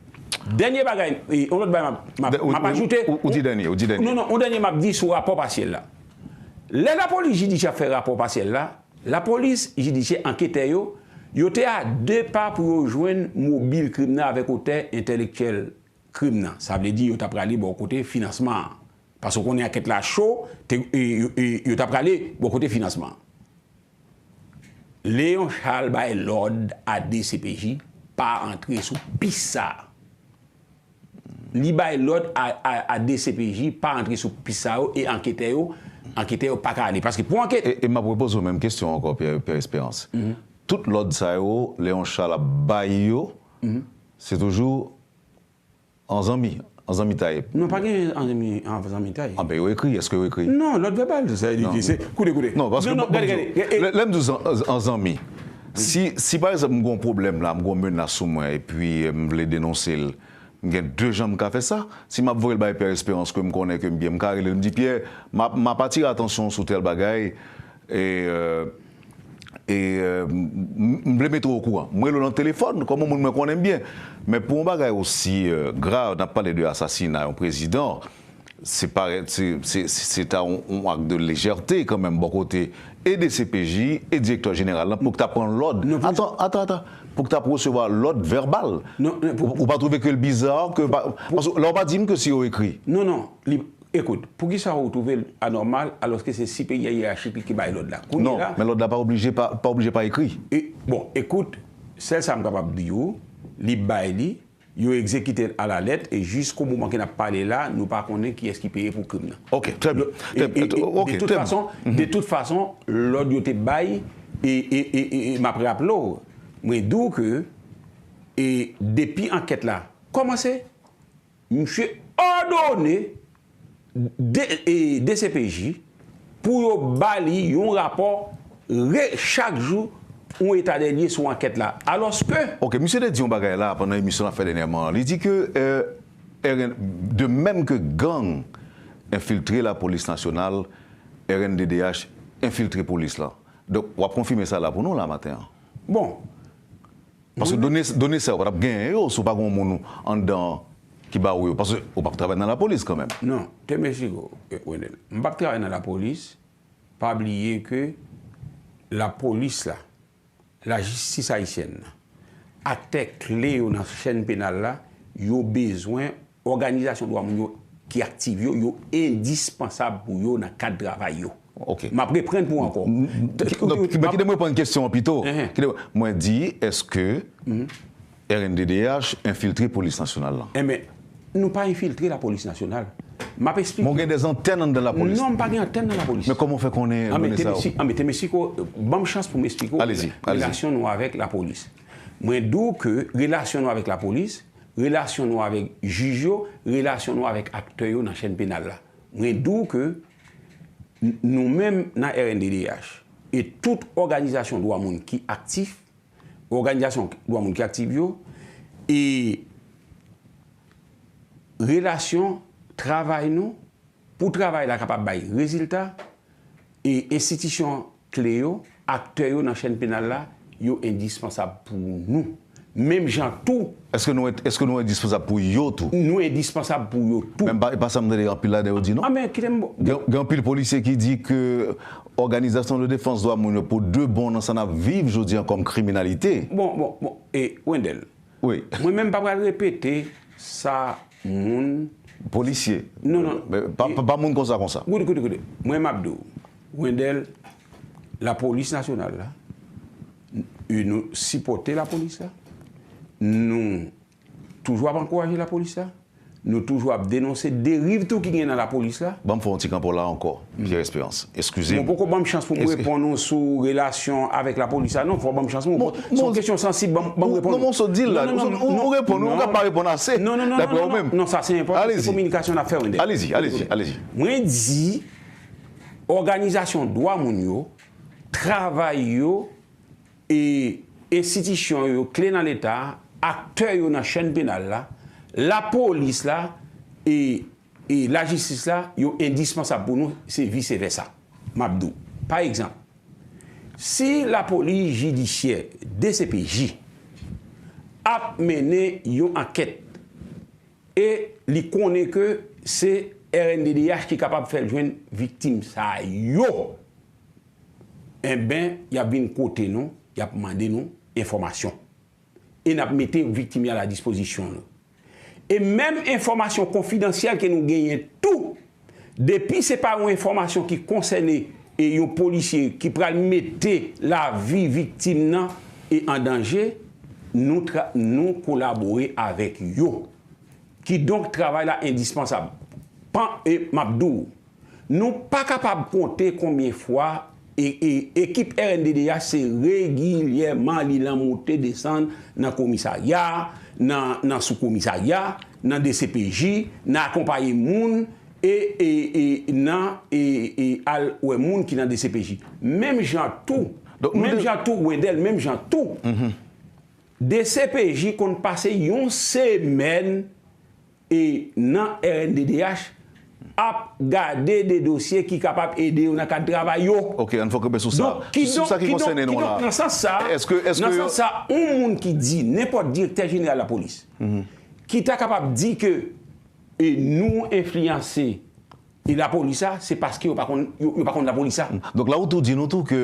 Dènye bagay, e, yon lòt bagay m ap, m ap, m ap ajoute. Ou, ou di dènye, ou di dènye. Non, non, yon dènye m ap di sou rapò pasyèl la. Lè lapolis jidisyè ap fè rapò pasyèl la, lapolis jidisyè, anketè yo, yo te a de pa pou yo jwenn mobil krim nan avèk otè entèlektyèl krim nan. Sa vle di yo t ap prale bò kote finansman an. Paske w konnen ankèt la cho, te, e, yo, e, yo t ap prale bò kote finansman an. Léon Charles bay lòd a D C P J pa antre sou pis sa a. Li bay lòd a, a, a D C P J pa antre sou pis sa yo e anketè yo, anketè yo pa ka ale. Paske pou ankèt... E, e m ap repoze w menm kesyon ankò, Pierre, Pierre Espérance. Tout lòd sa yo, Léon Charles ap bay yo, se toujou an zanmi, an zanmitay. Non, pa gen an zanmi, an zanmitay. Anben, yo ekri, èske yo ekri? Non, lòd vèbal, sa vle di, se, koute, koute. Non, paske, non, non, gade, gade, e, e, lè, lè m di w an, an zanmi, si, si pa egzanp m gen yon pwoblèm la, m gen yon menas sou mwen, epi, e, m vle denonse l, m gen de jan m ka fè sa. Si m ap voye l bay Pierre Espérance ke m konnen ke m byen, m ka rele l, m di, Pierre, m ap, m ap atire atansyon w sou tèl bagay, e, e, e, e, m, m, m vle mete w okouran. M rele w nan telefòn, kòm yon moun mwen konnen byen. Men pou yon bagay osi, e, grav, n ap pale de asasina yon prezidan, se parèt, se, se, se, se ta yon, yon ak de lejète kanmenm bò kote e D C P J e direktè jeneral la pou k ta pran lòd. Non, pou... Atan, atan, atan. Pou k ta resevwa lòd vèbal. Non, non, pou... Ou, ou pa twouve ke l biza ke pa, paske la w pa di m ke se yo ekri. Non, non. Li, ekout, poukisa ou twouve l anòmal alòske se siperyè yerachi ki, ki bay lòd la? Kounye la... Non, men lòd la pa oblije pa, pa oblije pa ekri. E, bon, ekout, sèl sa m kapab di w, li bay li, yo egzekite l alalèt, e jisko moman ke n ap pale la, nou pa konnen kiyès ki peye pou krim nan. Ok, trè byen. E, e, e, de tout fason, de tout fason, lòd yo te bay, e, e, e, e, e m ap raple w, mwen di w ke, e, depi ankèt la kòmanse, misye òdone de, e, D C P J pou yo ba li yon rapò re-, chak jou, yon eta dè lye sou ankèt la. Alòske... Ok, misye te di yon bagay la pandan emisyon n ap fè dènyèman an. Li di ke, e, R N, de menm ke gang enfiltre lapolis nasyonal, R N D D H enfiltre polis la. Donk, w ap konfime sa la pou nou la maten an. Bon, Paske done, done sa yo pa t ap genyen yo si w pa gen yon moun anndan ki ba ou yo. Paske ou p ap travay nan lapolis kanmenm. Non, Temesico, eh, Wendell, m p ap travay nan lapolis. Pa bliye ke lapolis la, lajistis ayisyèn nan, aktè kle yo nan chèn penal la, yo bezwen òganizasyon dwa moun yo ki aktif yo, yo endispansab pou yo nan kad travay yo. Ok. M ap reprann pou ankò. Donk, kite m reponn kesyon an pito. Kite, mwen di, èske R N D D H enfiltre polis nasyonal la? Enben, nou pa enfiltre lapolis nasyonal. M ap eksplike. Men w gen des antennes anndan lapolis. Non, m pa gen antèn nan lapolis. Men kòman w fè konnen done sa yo? Anben, Temesico, ban m chans pou m eksplike w relasyon nou avèk lapolis. Mwen di w ke relasyon nou avèk lapolis, relasyon nou avèk jij yo, relasyon nou avèk aktè yo nan chèn penal la. Mwen di w ke n-, nou menm nan R N D D H e tout òganizasyon dwa moun ki aktif, òganizasyon dwa moun ki aktif yo, e relasyon travay nou, pou travay la kapab bay rezilta, e enstitisyon kle yo, aktè yo nan chèn penal la, yo endispansab pou nou. Menm jan tou. Èske nou, èske nou endispansab pou yo tou? Nou endispansab pou yo tou. Men pa, pa sa m tande anpil ladan yo di non. Ah, men kite m. Gen, gen anpil polisye ki di ke òganizasyon de defans dwa moun yo pou de bon nan sa n ap viv jodi an kòm kriminalite. Bon, bon, bon. E, Wendell, wi. Mwen menm pa pral repete sa moun. Polisye. Non, non. Men pa, pa, pa moun konsa, konsa. Koute, koute, koute. Mwen, m ap di w, Wendell, lapolis nasyonal la, e nou sipòte lapolis la. Nou toujou ap ankouraje lapolis la. Nou toujou ap denonse deriv tou ki gen nan lapolis la. Ban m fè yon ti kanpo la ankò, Pierre Espérance. Eskize m. Bon, poko ban m chans pou m reponn ou sou relasyon avèk lapolis la. Non, fò w ban m chans pou m. Se yon kesyon sansib, ban m, ban m reponn ou. Non, non, non, non, non, non, non, non, non, sa se enpòtan, se kominikasyon n ap fè, Wendell. Allez-y, allez-y, allez-y. Mwen di, òganizasyon dwa moun yo, travay yo, e enstitisyon yo kle nan Leta a, aktè yo nan chèn penal la, lapolis la, e, e lajistis la, yo endispansab pou nou, se vise vèsa. M ap di w, pa egzanp, si lapolis jidisyè, D C P J, ap mennen yon ankèt e li konnen ke se R N D D H ki kapab fè l jwenn viktim sa yo, enben, y ap vin kote nou, y ap mande nou enfòmasyon. E n ap mete viktim yo a la dispozisyon nou. E menm enfòmasyon konfidansyèl ke nou genyen tou, depi se pa yon enfòmasyon ki konsène e yon polisye ki pral mete lavi viktim nan e an danje, nou tra-, nou kolabore avèk yo. Kidonk, travay la endispansab. Pan, e m ap di w, nou pa kapab konte konbyen fwa e, e, ekip R N D D H se regilyèman li lan moute desann nan komisarya, nan, nan soukomisarya, nan D C P J, nan akonpaye moun e, e, e nan, e, e al wè moun ki nan D C P J. Menm jan tou, menm jan tou, Wendell, menm jan tou, D C P J konn pase yon semèn e nan R N D D H ap gade de dosye ki kapab ede yo nan kad travay yo. Ok, ann fè kanpe sou sa. Donk, sou sa ki konsène nou la. Kidonk, nan sans sa, èske, èske nan sans sa, yon moun ki di, nenpòt direktè jeneral lapolis, ki ta kapab di ke, e nou enfliyanse e lapolis la, se paske yo pa konn, yo, yo pa konn lapolis la. Donk la, ou tou di nou tou ke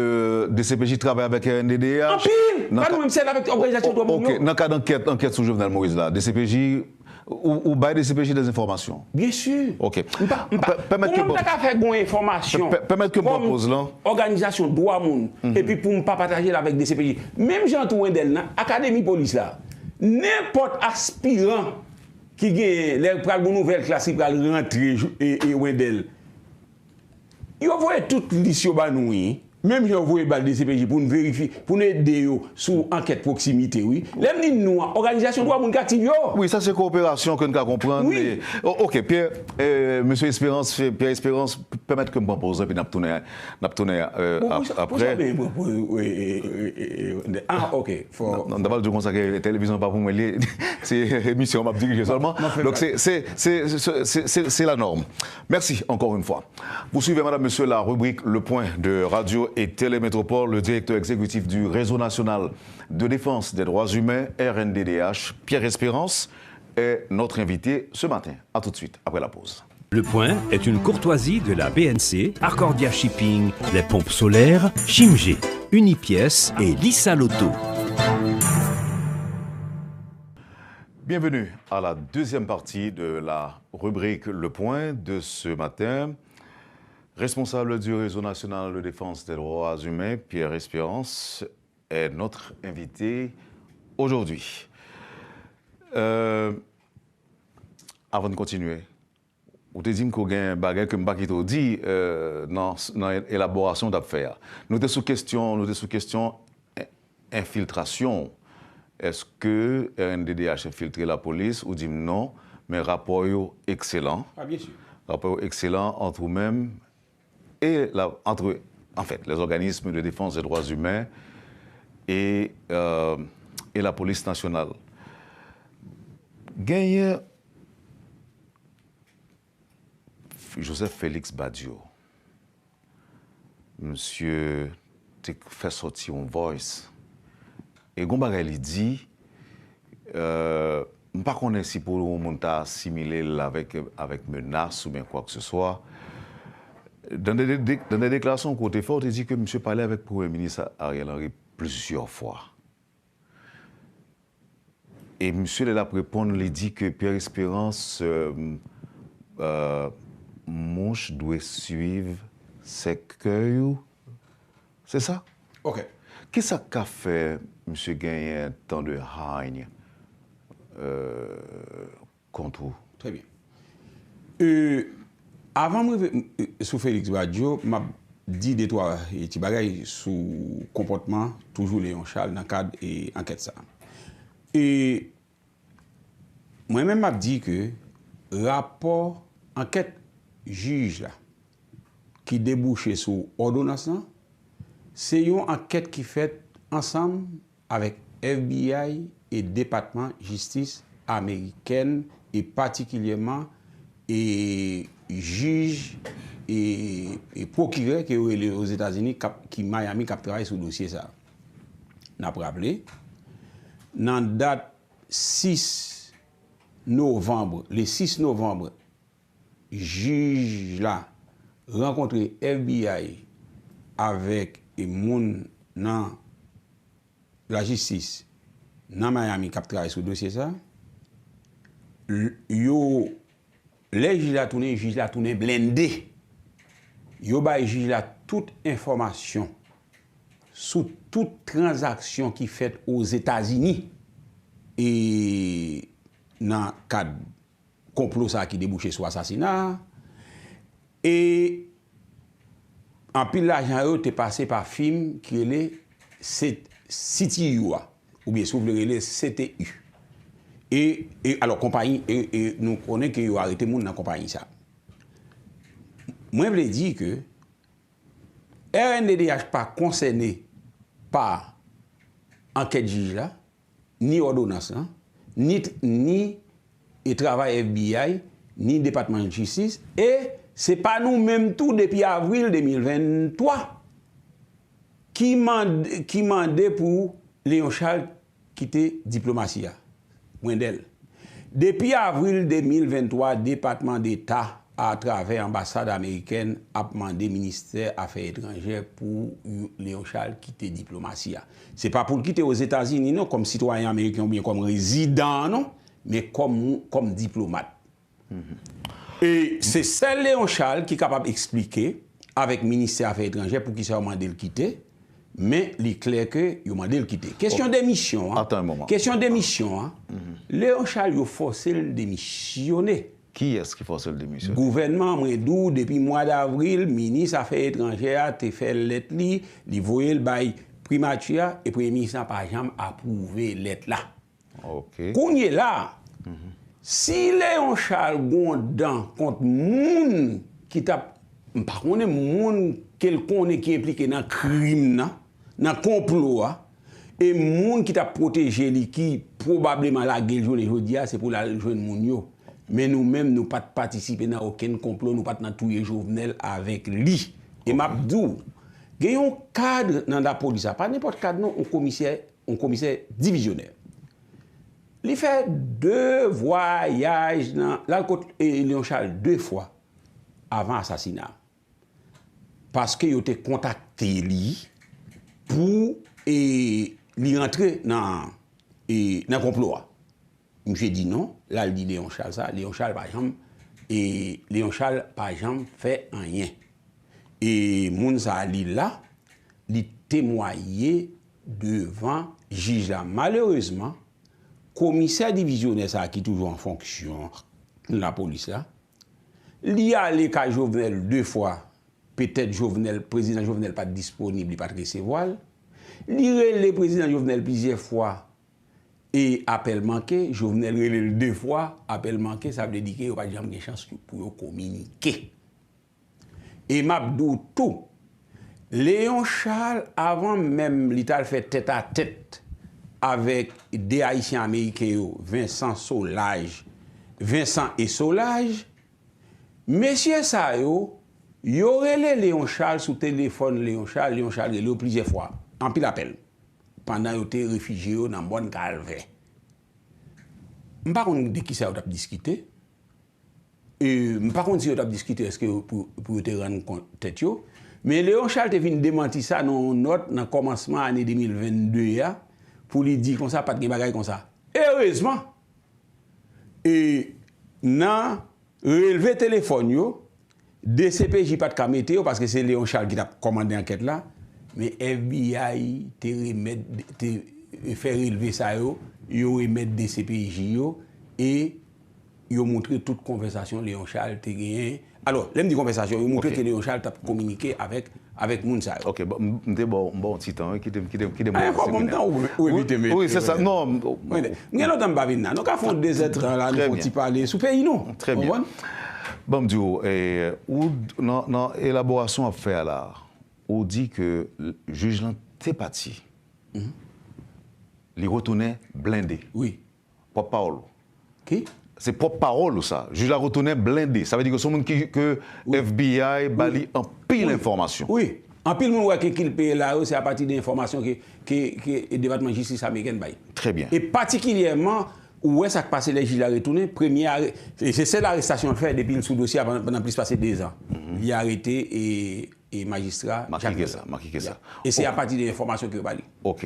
D C P J travay avèk R N D D H. Anpil! Pa nou menm, sèl avèk òganizasyon dwa moun yo. Ok, nan kad ankèt, ankèt sou Jovenel Moïse la, D C P J, ou, ou bay D C P J des enfòmasyon? Byen si. Ok. M pa, m pa, kòman m ta ka fè gon enfòmasyon kòm òganizasyon dwa moun, epi pou m pa pataje l avèk D C P J? Menm jan tou, Wendell, nan akademi polis la, nenpòt aspiran ki genyen, lè pral gon nouvèl klas ki pral rantre, e, e Wendell, yo voye tout lis yo ba nou, wi. Menm jan yo voye ba D C P J pou n verifye, pou n ede yo sou ankèt pwoksimite, wi. Lè m di nou an, òganizasyon dwa moun ki aktif yo. Wi, sa se kowoperasyon ke n ka konprann. Wi. E, o-, ok, Pierre, e, mesye Espérance, Pierre Espérance, pèmèt ke m pran poz la, epi n ap tounen, n ap tounen, e, ap-, aprè. Ah, ok. Non, non, m ta pral di w konsa ke televizyon pa pou mwen li ye. Se emisyon m ap dirije sèlman. Donk, se, se, se, se, se, se la norme. Merci encore une fois. Vous suivez, mesdames, messieurs, la rubrique Le Point de Radio Et Télémétropole, le directeur exécutif du Réseau national de défense des droits humains, R N D D H, Pierre Espérance, est notre invité ce matin. À tout de suite, après la pause. Le point est une courtoisie de la B N C, Arcordia Shipping, les pompes solaires, Shimge, Unipièces et Lisa Lotto. Bienvenue à la deuxième partie de la rubrique Le Point de ce matin. Responsable du Réseau national de défense des droits humains, Pierre Espérance, est notre invité aujourd'hui. Euh, Avan n kontinye, ou te di m ke w gen bagay ke m pa kite w di, euh, nan, nan elaborasyon w t ap fè a. Nou te sou kesyon, nou te sou kesyon en- enfiltrasyon. Èske R N D D H enfiltre lapolis? Ou di m non, men rapò yo ekselan. Ah, bien sûr. Rapò yo ekselan ant ou menm et la, entre, en fait, les organismes de défense des droits humains et, euh, et la police nationale. Genyen Joseph Félix Badio, misye te fè sòti yon voice. E gon bagay li di, euh, m pa konnen si pou yon moun ta asimile l avèk, avèk menas oubyen kwa ke se swa. Dans des, des, dans des déclarations ke w te fè, w te di ke misye pale avèk Premye Minis Ariel Henry plizyè fwa. E misye, lè l ap reponn, li di ke Pierre Espérance, euh, euh, mouche dwe suiv sèkèy ou. Se sa? Ok. Kisa k ka fè misye genyen tan de haine, euh, kont ou? Très bien. Euh, avan m rive, euh, sou Félix Badio, m ap di de twa, euh, ti bagay sou konpòtman toujou Léon Charles nan kad, euh, ankèt sa. E mwen menm m ap di ke rapò ankèt jij la ki debouche sou òdonans lan, se yon ankèt ki fèt ansanm avèk F B I e Depatman Jistis amerikèn, e patikilyèman, e jij e, e pwokirè ke yo rele Ozetazini k ap, ki Miami, k ap travay sou dosye sa a. N ap raple, nan dat sis novanm, le sis novanm, jij la rankontre F B I avèk moun nan lajistis nan Miami k ap travay sou dosye sa. L-, yo, lè jij la tounen, jij la tounen blende. Yo bay jij la tout enfòmasyon sou tout tranzaksyon ki fèt Ozetazini e nan kad konplo sa a ki debouche sou asasina a. E anpil lajan yo te pase pa fim ki rele C-, C T U a, oubyen si w vle rele C T U. E, e alò, konpayi, e, e nou konnen ke yo arete moun nan konpayi sa. Mwen vle di ke R N D D H pa konsène pa ankèt jij la, ni òdonans lan, ni, ni e travay F B I, ni Depatman Jistis, e se pa nou menm tou depi avril de mil venntwa ki mande, ki mande pou Léon Charles kite diplomasi a. Wendell. Depi avril de mil venntwa, Depatman Deta atravè anbasad amerikèn ap mande Ministè Afè Etranjè pou Léon Charles kite diplomasi a. Se pa pou l kite Ozetazini non, kòm sitwayen ameriken oubyen kòm rezidan an non, men kòm, kòm diplomat. E se sèl Léon Charles ki kapab eksplike avèk Ministè Afè Etranjè poukisa yo mande l kite, men li klè ke yo mande l kite. Kesyon demisyon an, Attends un moment. Kesyon demisyon an, Léon Charles yo fòse l demisyone. Kiyès ki fòse l demisyone? Gouvènman an, mwen di w, depi mwa davril, minis afè etranjè a te fè lèt li, li voye l bay primati a, e premye minis la pa janm apwouve lèt la. Ok. Kounye la, si Léon Charles gon dan kont moun ki t ap, m pa konnen moun ke l konnen ki enplike nan krim nan, nan konplo a, e moun ki t ap pwoteje li, ki pwobableman lage l jounen jodi a, se pou l al jwenn moun yo. Men nou menm, nou pa t patisipe nan okenn konplo, nou pa t nan touye Jovenel avèk li. E m ap di w, Gen yon kad nan lapolis la, pa nenpòt kad non, yon komisè, yon komisè divizyonè. Li fè de vwayaj nan, l al kot e, Léon Charles de fwa avan asasina. Paske yo te kontakte li pou e, li rantre nan, e, nan konplo a. Misye di non, l al di Léon Charles sa, Léon Charles pa janm, e, Léon Charles pa janm fè anyen. E moun sa a, li la, li temwaye devan jij la. Malerezman, komisè divizyonè sa a ki toujou an fonksyon nan lapolis la, li ale kay Jovenel de fwa, petèt Jovenel, prezidan Jovenel pa t disponib, li pa t resevwa l. Li rele prezidan Jovenel plizyè fwa e apèl manke, Jovenel rele l de fwa, apèl manke, sa vle di ke yo pa t janm gen chans pou yo kominike. E m ap di w tou, Léon Charles, avan menm li t al fè tètatèt avèk de Ayisyen Ameriken yo, Vincent Solages, Vincent e Solages, mesye sa yo, yo rele Léon Charles sou telefòn Léon Charles, Léon Charles rele yo plizyè fwa, anpil apèl, pandan yo te refijye yo nan Mòn Kalvè. M pa konn de kisa yo t ap diskite. E, m pa konn si yo t ap diskite èske yo, pou, pou yo te rann kont tèt yo. Men Léon Charles te vin demanti sa nan yon nòt nan kòmansman ane de mil venn de a, pou li di konsa pa t gen bagay konsa. Erezman, e nan relve telefòn yo, D C P J pa t ka mete yo, paske se Léon Charles ki t ap kòmande ankèt la, men F B I te remèt, te fè relve sa yo, yo remèt D C P J yo, e yo montre tout konvèsasyon Léon Charles te genyen. Alò, lè m di konvèsasyon, yo montre ke Léon Charles t ap kominike avèk, avèk moun sa yo. Ok, bon, m, m te ba w, m ba w yon ti tan, wi, kite m, kite m, kite m. Ayen kò bon, m tan ou, ou evite m. Wi, se sa. Non, m gen lontan m pa vin la. Nou ka fè yon dezèdtan la, nou fè yon ti pale sou peyi nou. Trè byen. Bon, m di w, eh, ou, nan, nan elaborasyon w ap fè a la, ou di ke jij lan te pati. Li retounen blende. Wi. Pwòp pawòl ou. Ki? Se pwòp pawòl ou sa. Jij la retounen blende. Sa vle di ke se yon moun ki, ke F B I ba li anpil enfòmasyon. Wi. Anpil moun wè ke kilpe la yo, se apati de enfòmasyon ke, ke, ke Depatman Jistis amerikèn bay. Trè byen. E patikilyèman, ou wè sa k pase lè jij la retounen, premye are-, e se sèl arestasyon l fè depi l sou dosye a pandan, pandan plis pase dezan. Li arete e, e majistra Jacques Vincent. Makike sa. E se apati de enfòmasyon ke yo ba li. Ok.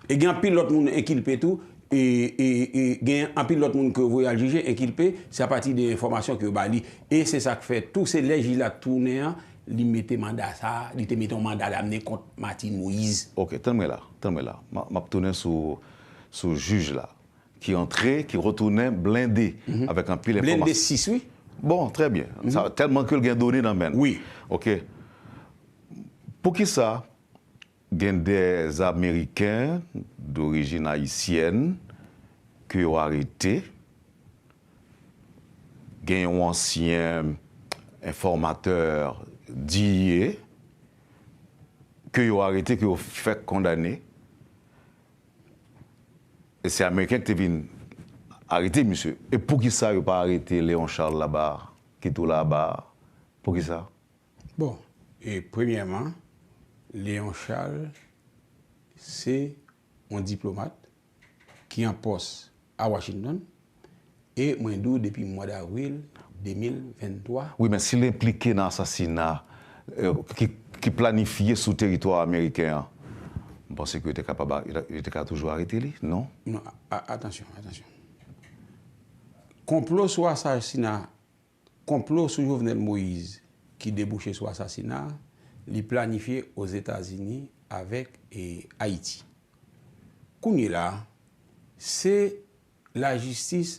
E gen anpil lòt moun enkilpe tou, e, e, e gen anpil lòt moun ke yo voye al jije, enkilpe, se apati de enfòmasyon ke yo ba li. E se sa k fè tou, se lè jij la tounen an, li mete manda sa, li te mete yon manda damne kont Martine Moïse. Ok, tann mwen la, tann mwen la. M a, m ap tounen sou, sou jij la, ki antre, ki retounen blende, avèk anpil enfòmasyon. Blende sis, wi. Bon, trè byen. Sa, tèlman ke l gen done nan men l. Wi. Ok. Poukisa gen de Ameriken dorijin ayisyèn ke yo arete, gen yon ansyen enfòmatè D E A ke yo arete, ke yo fèk kondane, e se Ameriken ki te vin arete misye. E poukisa yo pa arete Léon Charles Labarre, ki tou Labarre? Poukisa? Bon, e premyèman, Léon Charles se yon diplomat ki an pòs a Washington, e mwen di w depi mwa davril de mil venntwa. Wi, men si l enplike nan asasina, eh, ki, ki planifye sou teritwa ameriken an, m panse ke yo te kapab, yo te ka toujou arete li, non? Non, a, a, atansyon, atansyon. Konplo sou asasina Konplo sou Jovenel Moïse ki debouche sou asasina, li planifye Ozetazini avèk, e, Ayiti. Kounye la, se lajistis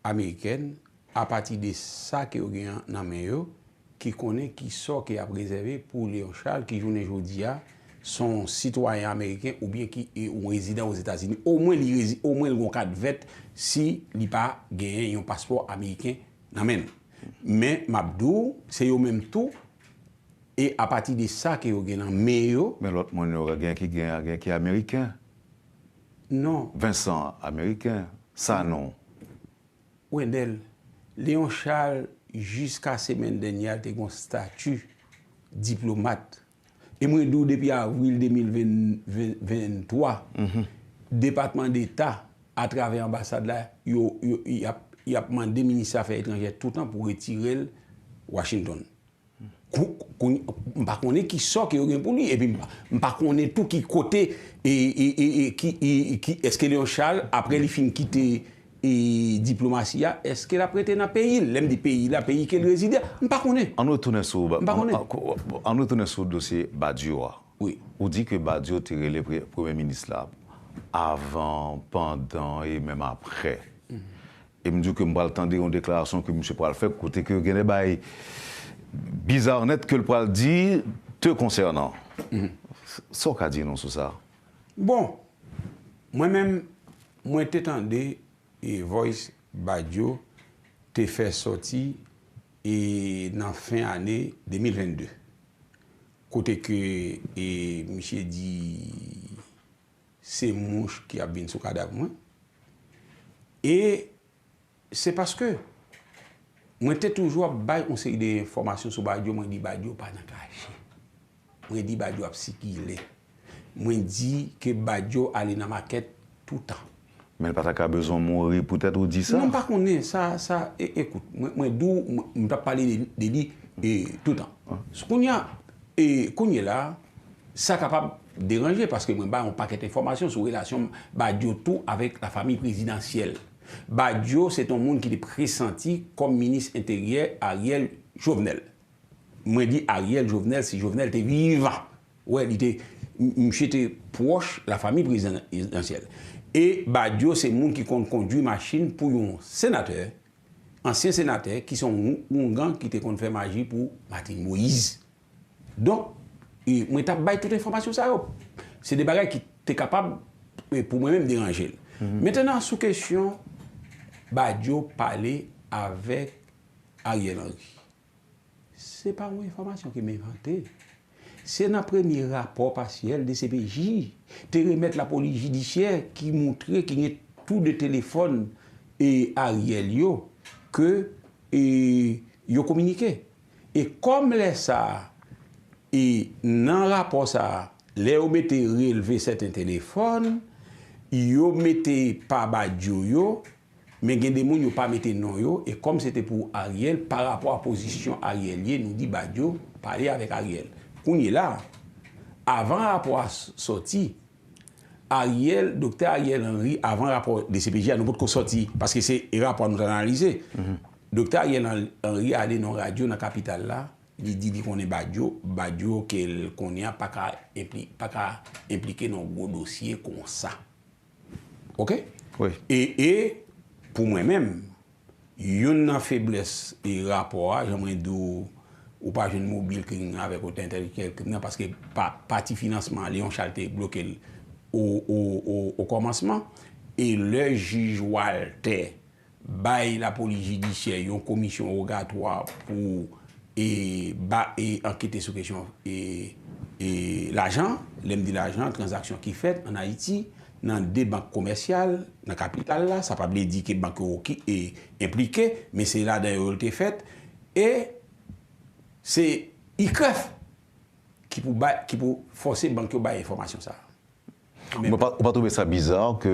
amerikèn, apati de sa ke yo gen nan men yo, ki konnen ki sò ke y ap rezève pou Léon Charles, ki jounen jodi a, se yon sitwayen ameriken oubyen ki, e, yon rezidan Ozetazini. Omwen li rezi-, omwen li gon kat vèt si li pa genyen yon paspò ameriken nan men l. Men, m ap di w, se yo menm tou, e apati de sa ke yo gen nan men yo. Men lòt moun yo, gen ki gen, gen ki ameriken. Non. Vincent ameriken, Sanon. Wendell, Léon Charles, jiska semèn dènye a, te gen yon stati diplomat. E mwen di w depi avril de mil ven, ven, venntwa, Depatman Deta, atravè anbasad la, yo, yo, y ap, y ap mande minis afè etranjè toutan pou retire l Washington. Kou-, kou-, m pa konnen ki sò ke yo gen pou li, epi m pa, m pa konnen tou ki kote, e, e, e, e, ki, e, e, ki, èske Léon Charles, apre li fin kite, e, diplomasi a, èske l ap rete nan peyi l? Lè m di peyi l la, peyi ke l rezide a, m pa konnen. Ann retounen sou, M pa konnen. ann, ann retounen sou dosye Badio a. Wi. Ou di ke Badio te rele pre-, premye minis la avan, pandan e menm apre. E m di w ke m pral tande yon deklarasyon ke misye pral fè, kote ke gen de bagay biza nèt ke l pral di te konsènan. Sa w ka di nou sou sa? Bon, mwen menm, mwen te tande e voice Badio te fè sòti e nan fen ane de mil vennde, kote ke e misye di se mouch ki ap vin sou kadav mwen. E se paske mwen te toujou ap bay yon seri de enfòmasyon sou Badio, mwen di Badio pa nan kache. Mwen di Badio ap sikile. Mwen di ke Badio ale nan makèt toutan. Men l pa ta ka bezwen mouri poutèt ou di sa? Non, m pa konnen sa, sa, e, ekout, mwen, mwen di w, mwen, m t ap pale de, de li, e, toutan. Kounye a, e, kounye la, sa kapab deranje, paske mwen bay yon pakèt enfòmasyon sou relasyon Badio tou avèk lafanmi prezidansyèl. Badio, se t on moun ki te presanti kòm minis enteryè Ariel Jovenel. Mwen di Ariel Jovenel, si Jovenel te vivan. Wè, li te, m-, misye te pwòch lafanmi prezidansyèl. E Badio, se moun ki konn kondui machin pou yon senatè, ansyen senatè, ki se yon oungan ki te konn fè maji pou Martine Moïse. Donk, e, mwen t ap bay tout enfòmasyon sa yo. Se de bagay ki te kapab, e, pou mwen menm, deranje l. Mentenan, sou kesyon Badio pale avèk Ariel Henry. Se pa yon enfòmasyon ke m envante. Se nan premye rapò pasyèl D C P J te remèt lapolis jidisyè ki moutre ke gen tou de telefòn e Ariel yo ke, e, yo kominike. E kòm lè sa a, e nan rapò sa a, lè yo mete relve sèten telefòn, yo mete pa Badio yo, men gen de moun yo pa mete non yo, e kòm se te pou Ariel, pa rapò a pozisyon Ariel ye, nou di Badio pale avèk Ariel. Kounye la, avan rapò a s-, sòti, Ariel, Doktè Ariel Henry, avan rapò D C P J a, nou potko sòti, paske se rapò a nou t analize. Doktè Ariel Henry ale nan radyo nan kapital la, li di li konnen Badio, Badio ke l konnen an pa ka enpli-, pa ka enplike nan gwo dosye konsa. Oke? Wi. E, e, pou mwen menm, youn nan feblès e rapò a, jan mwen di w, ou pa jwenn mobil krim nan avèk otè entèlektyèl krim nan, paske pa, pati finansman an, Léon Charles te bloke l o, o, o, o kòmansman. E lè jij Walter bay lapolis jidisyè yon komisyon wogatwa pou, e, ba, e, ankete sou kesyon, e, e, lajan, lè m di lajan, tranzaksyon ki fèt ann Ayiti, nan de bank komèsyal, nan kapital la, sa pa vle di ke bank yo ki, e, enplike, men se ladan yo l te fèt, e se I K R E F ki pou bay, ki pou fòse bank yo bay enfòmasyon sa a. Men Ou pa, ou pa twouve sa biza ke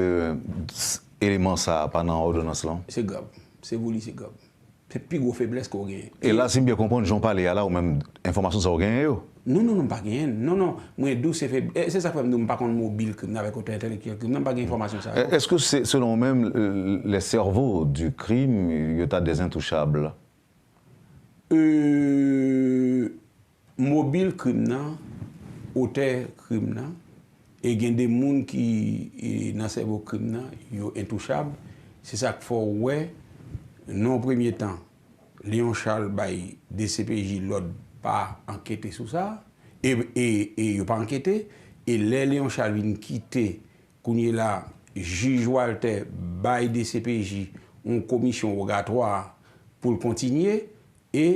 s-, eleman sa a pa nan òdonans lan? Se grav. Se pou li, se grav. Se pi gwo feblès ke w genyen. E la, si m byen konprann, jan w pale a la, ou menm, enfòmasyon sa a ou genyen yo? Non, non, non, m pa genyen l. Non, non, mwen di w se feb-, e, se sa k fè m di w m pa konn mobil krim nan avèk otè entèlektyèl krim nan, m pa gen enfòmasyon sa yo. Èske se, selon ou menm, le cerveau du crime, yo ta dezentouchab? Euh, Mobil krim nan, otè krim nan, e gen de moun ki, e, nan sèvo krim nan, yo entouchab. Se sa k fè w wè, nan yon premye tan, Léon Charles bay D C P J lòd pa ankete sou sa, e, e, e yo pa ankete, e lè Léon Charles vin kite Kounye la, jij Walter bay D C P J yon komisyon wogatwa pou l kontinye, e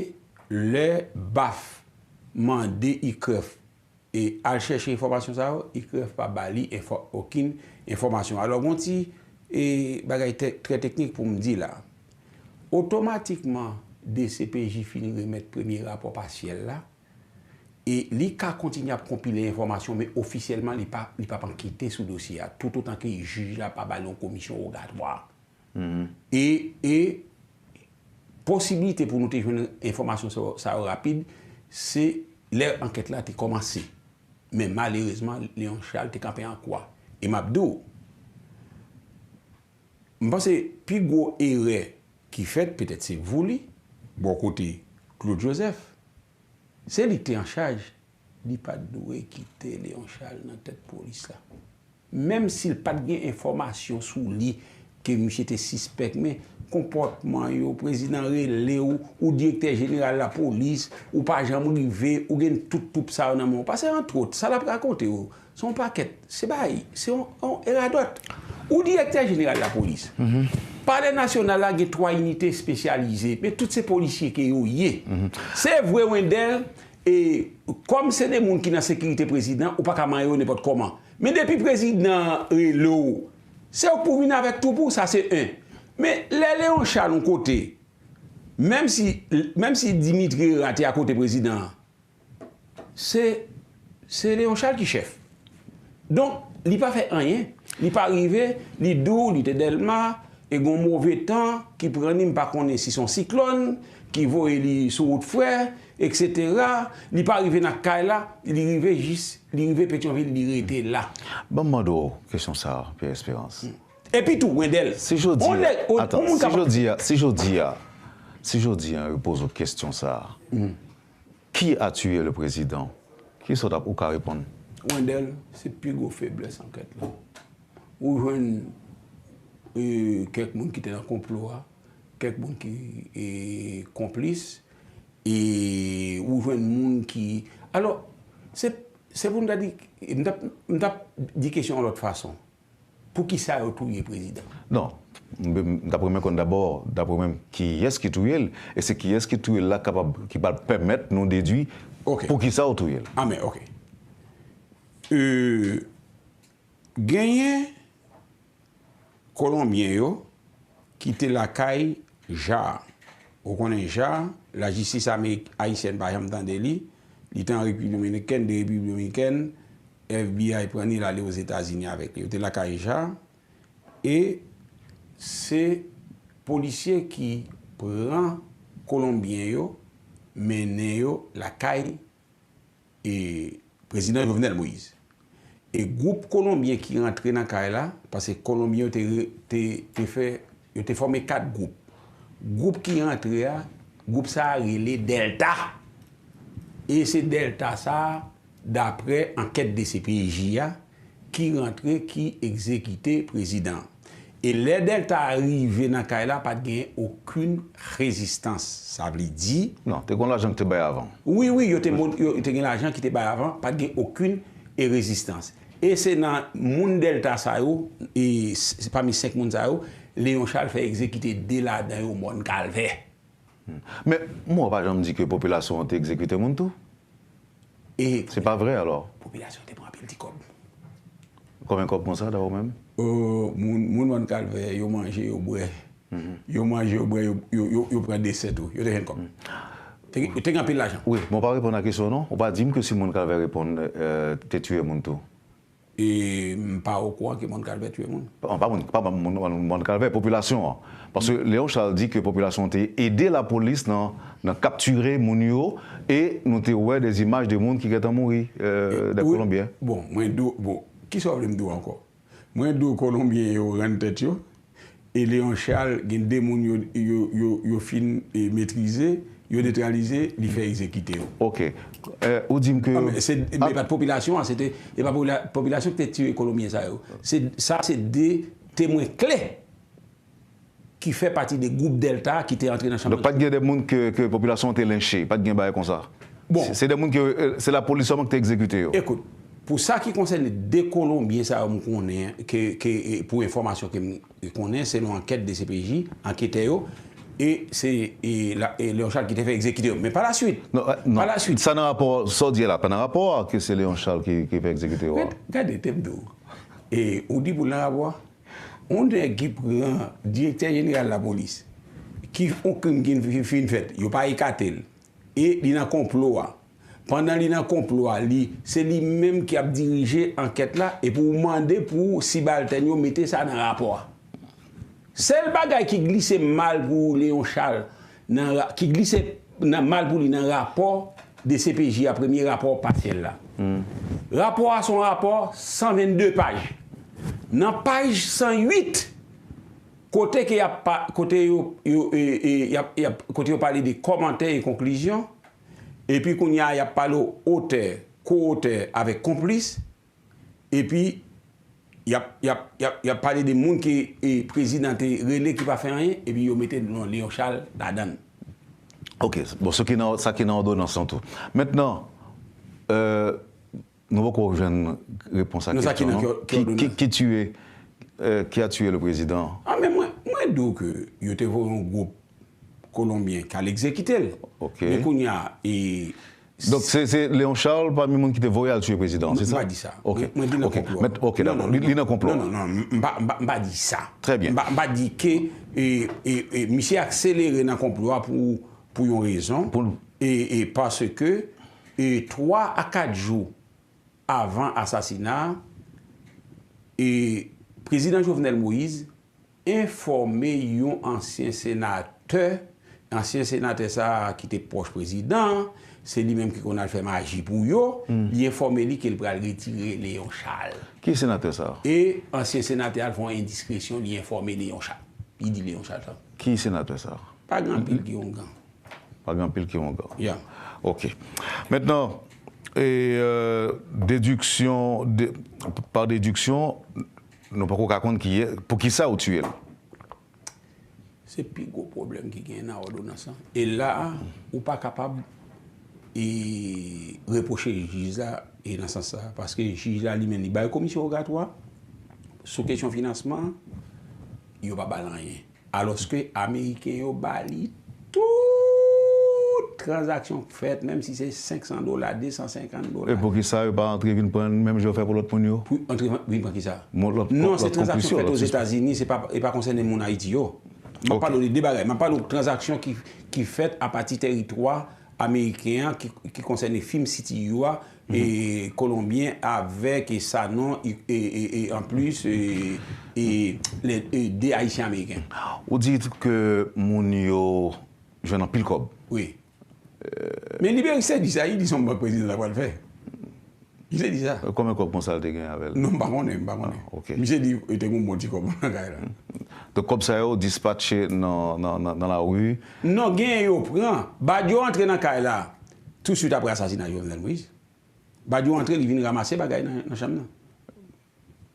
lè baf mande I K R E F e al chèche enfòmasyon sa yo, I K R E F pa ba li enfò-, okenn enfòmasyon. Alò, gon ti, e, bagay te-, trè teknik pou m di la. Otomatikman, D C P J fin remèt premye rapò pasyèl la, E li ka kontinye ap konpile enfòmasyon, men ofisyèlman, li pa, li p ap ankete sou dosye a, toutotan ke jij la pa ba l yon komisyon wogatwa. E, e posibilite pou nou te jwenn enfòmasyon sa, sa yo rapid, se lè ankèt la te kòmanse. Men malerezman, Léon Charles te kanpe an kwa. E m ap di w, m panse pi gwo erè ki fèt, petèt se vou li, bò kote Claude Joseph, se li k te an chaj, li pa t dwe kite Léon Charles nan tèt polis la. Menm si l pa t gen enfòmasyon sou li ke misye te sispèk, men konpòtman yo, prezidan rele w, ou direktè jeneral lapolis, ou pa janm rive, ou gen tout twoup sa yo nan men w. Paske, antwòt, sa l ap rakonte w, se yon pakèt, se bay, se yon, yon radòt. Ou direktè jeneral lapolis. Palè nasyonal la gen twa inite espesyalize, men tout se polisye ke yo ye. Se vre, Wendèl, e kòm se de moun ki nan sekirite prezidan, ou pa ka manyen yo nenpòt kòman. Men depi prezidan rele w, se ou k pou vin avèk twoup ou, sa se en. Men lè Léon Charles yon kote, menm si, menm si Dimitri Herard te akote prezidan an, se, se Léon Charles ki chèf. Donk, li pa fè anyen. Li pa rive, li di w, li te Dèlma, e gon move tan ki pran li, m pa konnen si se yon siklòn ki voye li sou wout frè, etsetera. Li pa rive nan kay la, li rive jis, li rive Petyonvil, li rete la. Ban m mande w kesyon sa a, Pierre Espérance. Epi tou, Wendèl, si jodi a, on nèg, on, atan, on moun si kapab jodi a, si jodi a, si jodi a, yo poze w kesyon sa a, qui a tué le président? Kisa w t ap, ou ka reponn? Wendèl, se pi gwo feblès ankèt la. Ou jwenn, e, kèk moun ki te nan konplo a, kèk moun ki, e, konplis, e ou jwenn moun ki, alò, se, se pou m ta di, m t ap, m t ap di kesyon an lòt fason. Poukisa yo touye prezidan? Non, m, m t ap renmen konn dabò, daprè mwen, kiyès ki touye l, e se kiyès ki touye l la kapab, ki pral pèmèt nou dedui poukisa yo touye l. Amè, ok. E, genyen Kolonbyen yo ki te lakay Ja. Ou konnen Ja, lajistis amerik-, ayisyèn pa janm tande li. Li te an Repiblik Dominikèn, de Repiblik Dominikèn, F B I pran li, l ale Ozetazini avèk li. Yo te lakay Ja, e se polisye ki pran Kolonbyen yo, mennen yo lakay e prezidan Jovenel Moïse. E gwoup Kolonbyen ki rantre nan kay la, paske Kolonbyen yo te re-, te, te fè, yo te fòme kat gwoup. Gwoup ki rantre a, gwoup sa a rele Delta. E se Delta sa a, daprè ankèt D C P J a, ki rantre, ki egzekite prezidan an. E lè Delta a rive nan kay la, pa t gen okenn rezistans. Sa vle di. Non, te gen lajan ki te bay avan. Wi, wi, yo te, yo te gen lajan ki te bay avan, pa t gen okenn, e, rezistans. E se nan moun Delta sa yo, e s-, pami senk moun sa yo, Léon Charles fè egzekite de ladan yo Mòn Kalvè. Men, mwen pa janm di ke popilasyon an te egzekite moun tou. E se pa vre, alò? Popilasyon te pran anpil ti kòb. Konbyen kòb konsa, dapre w menm? O, moun, moun Mòn Kalvè, yo manje, yo bwè. Yo manje, yo bwè, yo, yo, yo, yo pran desè tou. Yo te jwenn kòb. Te, te gen anpil lajan. Wi, men w pa reponn a kesyon, non. Ou pa di m ke si Mòn Kalvè reponn, e, te tiye moun tou. E m pa okouran ke Mòn Kalvè tiye moun. Non, pa moun, pa moun, moun, moun Kalvè, popilasyon an. Paske Léon Charles di ke popilasyon an te ede lapolis nan, nan kaptire moun yo, e nou te wè de imaj de moun ki gentan mouri, e, de Kolonbyen. Bon, mwen di w, bon, kisa w vle m di w ankò? Mwen di w Kolonbyen yo rann tèt yo, e Léon Charles, gen de moun yo, yo, yo, yo fin, e, metrize, yo netralize, li fè egzekite yo. Ok. E, ou di m ke... A, men se, men pa t popilasyon an, se te, e pa popila-, popilasyon ki te tiye Kolonbyen sa yo. Se, sa se de temwen kle ki fè pati de gwoup Delta ki te antre nan chanm. Donk, pa t gen de moun ke, ke popilasyon an te lenche, pa t gen bagay konsa? Bon. Se, se de moun ke, e, se lapolis sèlman ki te egzekite yo. Ekout, pou sa ki konsène de Kolonbyen sa yo m konnen, ke, ke, e, pou enfòmasyon ke m konnen, selon ankèt D C P J, anketè yo, e se, e, la, e Léon Charles ki te fè egzekite yo. Men pa la swit. Non, e, non. Pa la swit. Sa nan rapò, sa w di a la, pa nan rapò a ke se Léon Charles ki, ki fè egzekite yo a. Gad, gade, te m di w. E, ou di pou l nan rapò a? Yon nèg ki pran direktè jeneral lapolis, ki yon krim ki fin, fin fèt, yo pa ekate l, e li nan konplo a, pandan li nan konplo a, li, se li menm ki ap dirije ankèt la, epi w mande pou sibaltèn yo mete sa nan rapò a. Sèl bagay ki glise mal pou Léon Charles, nan ra- ki glise nan mal pou li nan rapò D C P J a, premye rapò pasyèl la. Rapò a se yon rapò san vennde paj. Nan paj san uit, kote ke y ap pa- kote yo, yo, e, e, y ap, y ap, kote yo pale de kòmantè e konklizyon, epi kounye a y ap pale otè, ko-otè avèk konplis, epi y ap, y ap, y ap, y ap pale de moun ke, e, prezidan te rele ki pa fè anyen, epi yo mete non Léon Charles ladan l. Ok, bon, sa ki nan, sa ki nan òdonans lan tou. Mentnan, euh, nou poko jwenn repons a Non, sa ki kesyon nan non. ki- ki Qui, òdonans? qui, qui tuait, euh, qui a tué le président? Ah, men mwen, mwen di w ke yo te voye yon gwoup Kolonbyen k al egzekite l. Ok. Men kounye a, e, Donk se, se Léon Charles pami moun ki te voye al tiye prezidan, se M sa? pa di sa. Ok, Mwen, mwen di nan ok. konplo. Met- ok, Non, dakò. non, Li, non. Li nan konplo. Non, non, non, m pa, m pa, m pa di sa. Très bien. M pa, m pa di ke e, e, e, misye akselere nan konplo a pou, pou yon rezon. Pou- E, e paske e, twa a kat jou avan asasina a, e, prezidan Jovenel Moïse enfòme yon ansyen senatè. Ansyen senatè sa a ki te pwòch prezidan an, se li menm ki konn al fè maji pou yo, li enfòme li ke l pral retire Léon Charles. Ki senatè sa? E ansyen senatè a fè yon endiskresyon, li enfòme Léon Charles. Li di Léon Charles sa. Ki senatè sa? Pa gen anpil ki ongan. Pa gen anpil ki ongan. Ya. Ok. Mentnan, e, euh, dediksyon, de, pa dediksyon, nou poko ka konn ki, pou ki sa ou tiye l. Se pi gwo pwoblèm ki genyen nan òdonans lan. E la a, ou pa kapab e, repwoche jij la e nan sans sa. Paske jij la li menm li bay komisyon wogatwa sou kesyon finansman, yo pa ba l anyen. Alòske Ameriken yo ba li tout tranzaksyon k fèt, menm si se senk san dola, de san senkant dola. E pou ki sa yo pa antre vin pran menm jan yo fè pou lòt moun yo? Pou antre vin pran ki sa? Moun lòt- Non, lòt se tranzaksyon konplis yo, fèt lòt sistèm. Ozetazini, se pa, e pa konsène moun Ayiti yo. M ap pale w de de bagay. M ap pale w tranzaksyon ki, ki fèt apati tèritwa ameriken an, ki, ki konsène Film City yo a, e Kolonbyen avèk e Sanon, e, e, e, e anplis, e, e, le, e de Ayisyen Ameriken. Ou di ke moun yo jwenn anpil kòb. Wi. Men Liberis te di sa, li di se yon bank prezidan ta pral fè. Li te di sa. Konbyen kòb konsa l te gen avè l? Non, m pa konnen, m pa konnen. Ah, ok. Misye di, e te gen yon bon ti kòb nan kay la. Donk kòb sa yo dispatche nan, nan, nan, nan lari. Non, genyen yo pran. Badio antre nan kay la touswit apre asasina Jovenel Moïse. Badio antre, li vin ranmase bagay nan, nan chanm nan.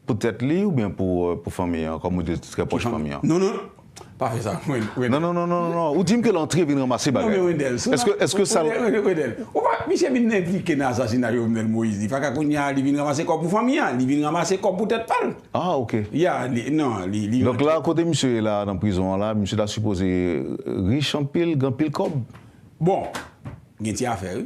Pou tèt li oubyen pou, euh, pou fanmi an, kòm ou di, trè pwòch fanmi an? Non, non. Pa fè sa. Wen-, Wen- Non, non, non, non, non, non. Ou di m ke l antre vin ranmase Non, bagay. men Wendell, sou Èske, nan- èske sa l- Wendell, Wendell, Wendell. Ou pa, misye vin enplike nan asasina Jovenel Moïse. Li pa ka kounye a, li vin ranmase kòb pou fanmi an, li vin ranmase kòb pou tèt pa l. Ah, ok. Ya, li, non, li, li Donk la, kote misye ye la, nan prizon an la, misye ta sipoze rich anpil, gen anpil kòb. Bon, gen ti afè, wi.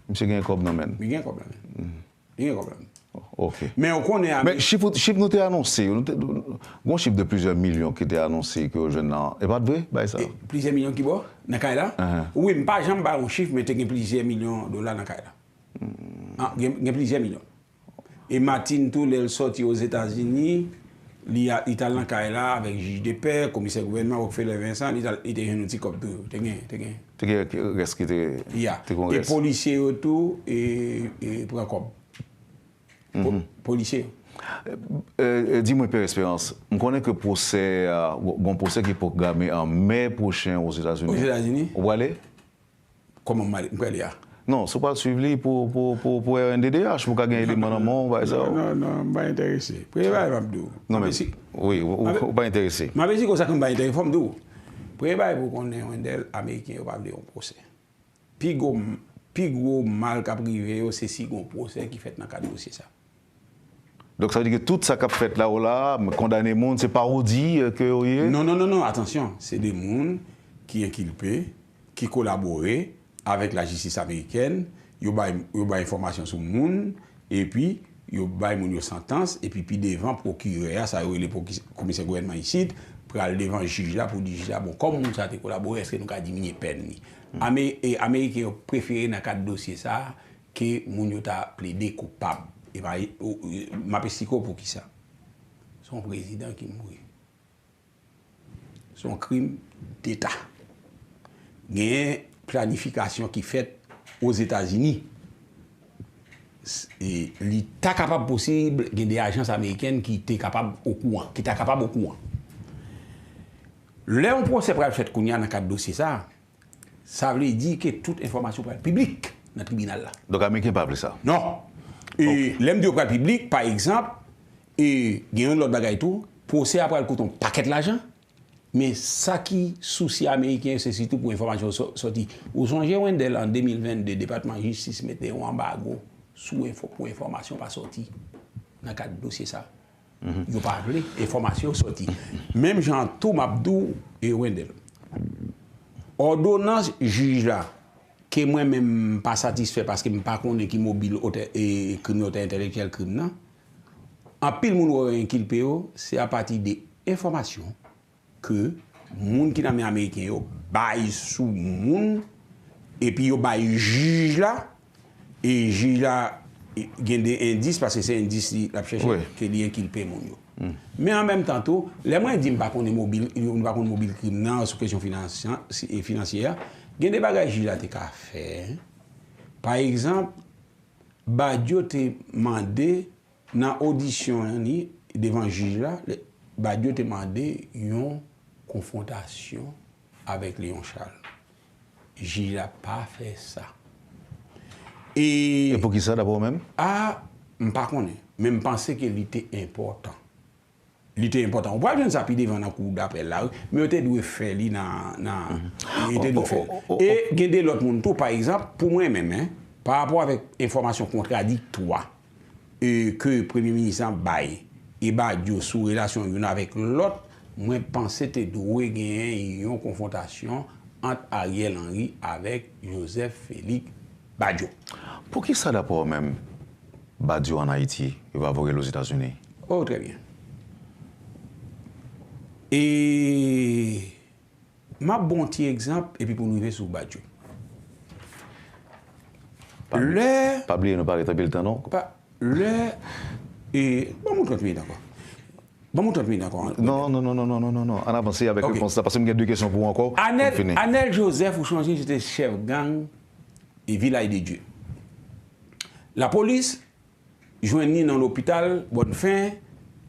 Misye gen kòb nan men l. Li gen kòb la, men. Li gen kòb la, men. Ok. Men ou konnen, Men chif, chif nou te anonse yo, nou te, gon chif de plizyè milyon ki te anonse ke yo jwenn nan, e pa t vre, bay sa? E, plizyè milyon ki bò? Nan kay la? Ahan. Wi, m pa janm bay yon chif, men te gen plizyè milyon dola nan kay la. Ah, gen, gen plizyè milyon. E Martine tou, lè l sòti Ozetazini, li, a- li t al nan kay la avèk jij de pè, komisè gouvènman, Rockefeller Vincent, li, t al- li te jwenn yon ti kòb tou. Te gen, te gen. Te gen rès ki te, Ya. te gen E rès. Polisye yo tou, e, e pran kòb. Po- Polisye yo. E, e, di mwen, Pè Espérance, m konnen ke pwosè, a, gon pwosè ki pwograme an mè pwochen Ozetazini. Ozetazini? Ou prale? Kòman m ale- m prale a? Non, si w pral swiv li pou, pou, pou, pou R N D D H, pou ka gen eleman nan men w, bay sa. Non, non, non, m pa enterese. Premye bagay m ap di w. Non, men, Si- wi, ou, ou, ou pa enterese. M ap esplike w sa ke m pa enterese. Fò m di w. Premye bagay pou w konnen, Wendell, Ameriken yo pa vle yon pwosè. Pi gwo, pi gwo mal k ap rive yo, se si gon pwosè ki fèt nan kad dosye sa. Donk, sa vle di ke tout sa k ap fèt la, ou la, kondane moun, se pawodi, euh, ke yo ye? Non, non, non, non, atansyon. Se de moun ki enkilpe, ki kolabore avèk lajistis amerikèn, yo bay, yo bay enfòmasyon sou moun, epi yo bay moun yo santans, epi pi devan, pwokirè a, sa yo rele pwoki- komisè gouvènman isit, pral devan jij la pou di jij la, bon, kòm moun sa te kolabore, èske nou ka diminye pèn li? Ame- e, Ameriken yo prefere nan kad dosye sa a ke moun yo ta plede koupab. E pa, ou- ou- m ap esplike w poukisa. Se yon prezidan ki mouri. Se yon krim deta. Genyen planifikasyon ki fèt Ozetazini. S- e, li ta kapab posib gen de ajans amerikèn ki te kapab okouran, ki ta kapab okouran. Lè yon pwosè pral fèt kounye a nan kad dosye sa a, sa vle di ke tout enfòmasyon pral piblik nan tribinal la. Donk, Ameriken pa vle sa? Non. E lè m di yo pral piblik, pa egzanp, e gen yon lòt bagay tou, pwosè a pral koute yon pakèt lajan, men sa ki sousi Ameriken yo, se sitou pou enfòmasyon sò- sòti. Ou sonje, Wendell, an de mil vennde, Depatman Jistis mete yon anbago sou enfo- pou enfòmasyon pa sòti nan kad dosye sa. Yo pa vle enfòmasyon sòti. Menm jan tou m ap di w, e Wendell, òdonans jij la, ke mwen menm m pa satisfè paske m pa konnen ki mobil otè, e, krim yo, otè entèlektyèl krim nan, anpil moun wè yo enkilpe yo, se apati de enfòmasyon ke moun ki nan men Ameriken yo bay sou moun, epi yo bay jij la, e jij la, e, gen de endis, paske se endis li l ap chèche, ke li enkilpe moun yo. Men an menm tan tou, lè mwen di m pa konnen mobil, m pa konn mobil krim nan sou kesyon finansyan- e finansyè a, gen de bagay jij la te ka fè. Pa egzanp, Badio te mande nan odisyon li devan jij la, lè- Badio te mande yon konfwontasyon avèk Léon Charles. Jij la pa fè sa. E E poukisa, daprè w menm? A, m pa konnen, men m panse ke li te enpòtan. Li te enpòtan. Ou pral jwenn sa pi devan nan kou dapèl la, wi. Men yo te dwe fè li nan, nan, yo te dwe fè li. E gen de lòt moun tou, pa egzanp, pou mwen menm, en, pa rapò avèk enfòmasyon kontradiktwa, e, ke premye minis lan bay, e Badio sou relasyon youn avèk lòt, mwen panse te dwe genyen yon konfwontasyon ant Ariel Henry avèk Joseph Félix Badio. Poukisa, daprè w menm, Badio ann Ayiti, yo pa voye l Ozetazini? Oh, trè byen. E m ap ba w yon ti egzanp, epi pou n rive sou Badio. Pa bli- Lè pa bliye nou pa ret anpil tan, non. Pa, lè, e, ban m trant minit ankò. Ban m trant minit ankò. Non, non, non, non, non, non, non, non. Ann avanse avèk repons la, paske m gen de kesyon pou ou ankò, pou n fini. Anèl Joseph, ou chonje, se te chèf gang e Vilaj de Dye. Lapolis jwenn li nan lopital Bòn Fen,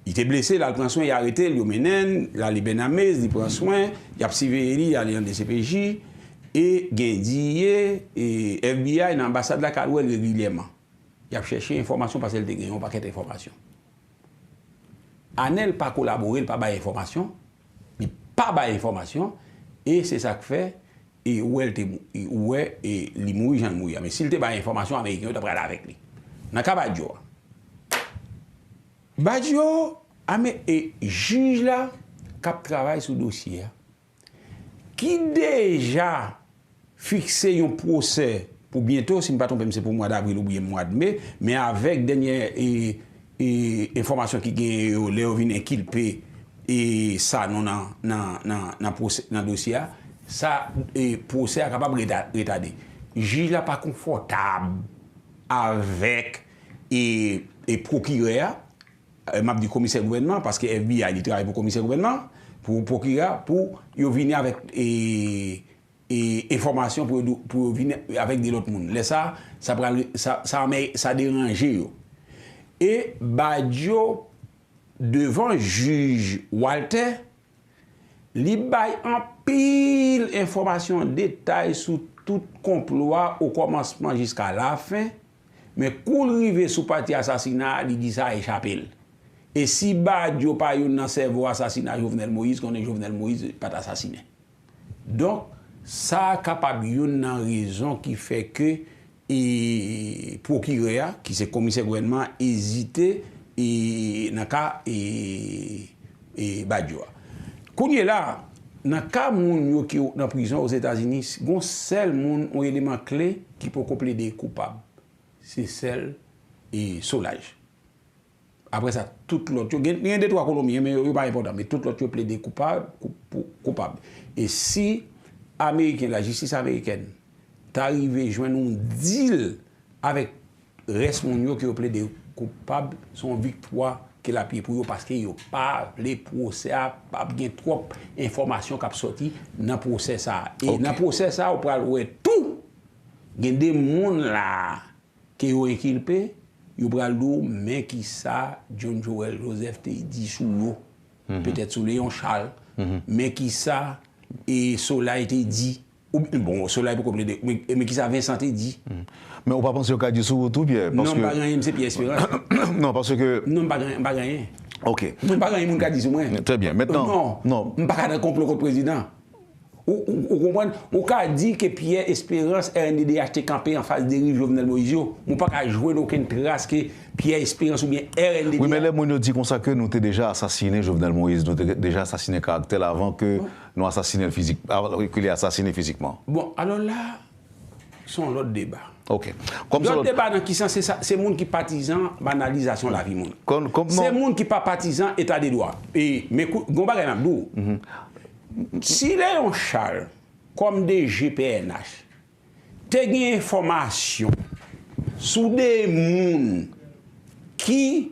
li te blese, l al pran swen, y arete l, yo mennen l, l ale Bènamez, li pran swen, y ap siveye li, y ale nan D C P J, e gen D E A, e F B I nan anbasad la k al wè l regilyèman. Y ap chèche enfòmasyon paske l te gen yon pakèt enfòmasyon. Anèl pa kolabore, l pa bay enfòmasyon, li pa bay enfòmasyon, e se sa k fè, e ou wè l te mou-, e ou wè, e li mouri jan l mouri a. Men si l te bay enfòmasyon, Ameriken yo t ap prale avèk li. Nan ka Badio a, Badio, ame-, e jij la k ap travay sou dosye a, ki deja fikse yon pwosè pou byento, si m pa twonpe m, se pou mwa davril oubyen mwa de me, men avèk dènyè, e, e, enfòmasyon ki genyen yo, lè yo vin enkilpe, e, Sanon nan, nan, nan, nan pwosè, nan dosye a, sa, e, pwosè a kapab reta-, retade. Jij la pa konfòtab avèk, e, e pwokirè a, e, m ap di komisè gouvènman, paske F B I li travay pou komisè gouvènman, pou pwokirè a, pou yo vini avèk, e, e, enfòmasyon pou yo dou-, pou yo vini avèk de lòt moun. Lè sa, sa pral, sa, sa anmè-, sa deranje yo. E Badio, devan jij Walter, li bay anpil enfòmasyon detay sou tout konplo a, okòmansman jiska lafen, men kou l rive sou pati asasina a, li di sa echape l. E si Badio pa youn nan sèvo asasina Jovenel Moïse, konnen Jovenel Moïse pa t asasinen. Donk, sa a kapab youn nan rezon ki fè ke, e, pwokirè a, ki se komisè gouvènman an, ezite, e, nan ka, e, e, Badio a. Kounye la, nan ka moun yo ki nan prizon Ozetazini, gon sèl moun, yon eleman kle ki poko plede koupab. Se sèl, e, Solages. Apre sa, tout lòt yo, gen, gen de twa Kolonbyen, men yo, yo pa enpòtan, men tout lòt yo plede koupab, kou-, pou, koupab. E si Ameriken, lajistis amerikèn, ta rive jwenn yon dil avèk rès moun yo ke yo plede koupab, se yon viktwa ke l ap ye pou yo, paske yo pa vle pwosè a p ap gen twòp enfòmasyon k ap sòti nan pwosè sa a. E Ok. nan pwosè sa a, ou pral wè tou, gen de moun la a ke yo enkilpe, yo pral di w, men kisa John Joël Joseph te di sou yo, Mhm. petèt sou Léon Charles, Mhm. men kisa e Solay te di, ou, bon, Solay poko plede, men, men kisa Vincent te di. Mhm. Men ou pa panse yo ka di sou ou tou, Pierre? Non, m pa gen anyen, m se Pierre Espérance. Non, paske Non, m pa gen, m pa gen anyen. Ok. Mwen pa gen anyen moun ka di sou mwen. Très bien. Maintenant, Non, non. m pa ka nan konplo kont prezidan. Ou, ou, ou konprann? Ou ka di ke Pierre Espérance, R N D D H, te kanpe anfas deriv Jovenel Moïse yo, men ou pa ka jwenn okenn tras ke Pierre Espérance oubyen R N D D H. Wi, men lè moun yo di konsa ke nou te deja asasinen Jovenel Moïse, nou te deja asasinen karaktè l avan ke nou asasinen l fizik, avan ke li asasinen fizikman. Bon, alò la, se yon lòt deba. Ok. Kòm se Lòt lòt deba nan ki sans? Se sa, se moun ki patizan banalizasyon lavi moun. Kòm, kòm Se non. moun ki pa patizan eta de dwa. E, men kou-, gon bagay m ap di w. Mhm. Si Léon Charles, kòm D G P N H, te gen enfòmasyon sou de moun ki,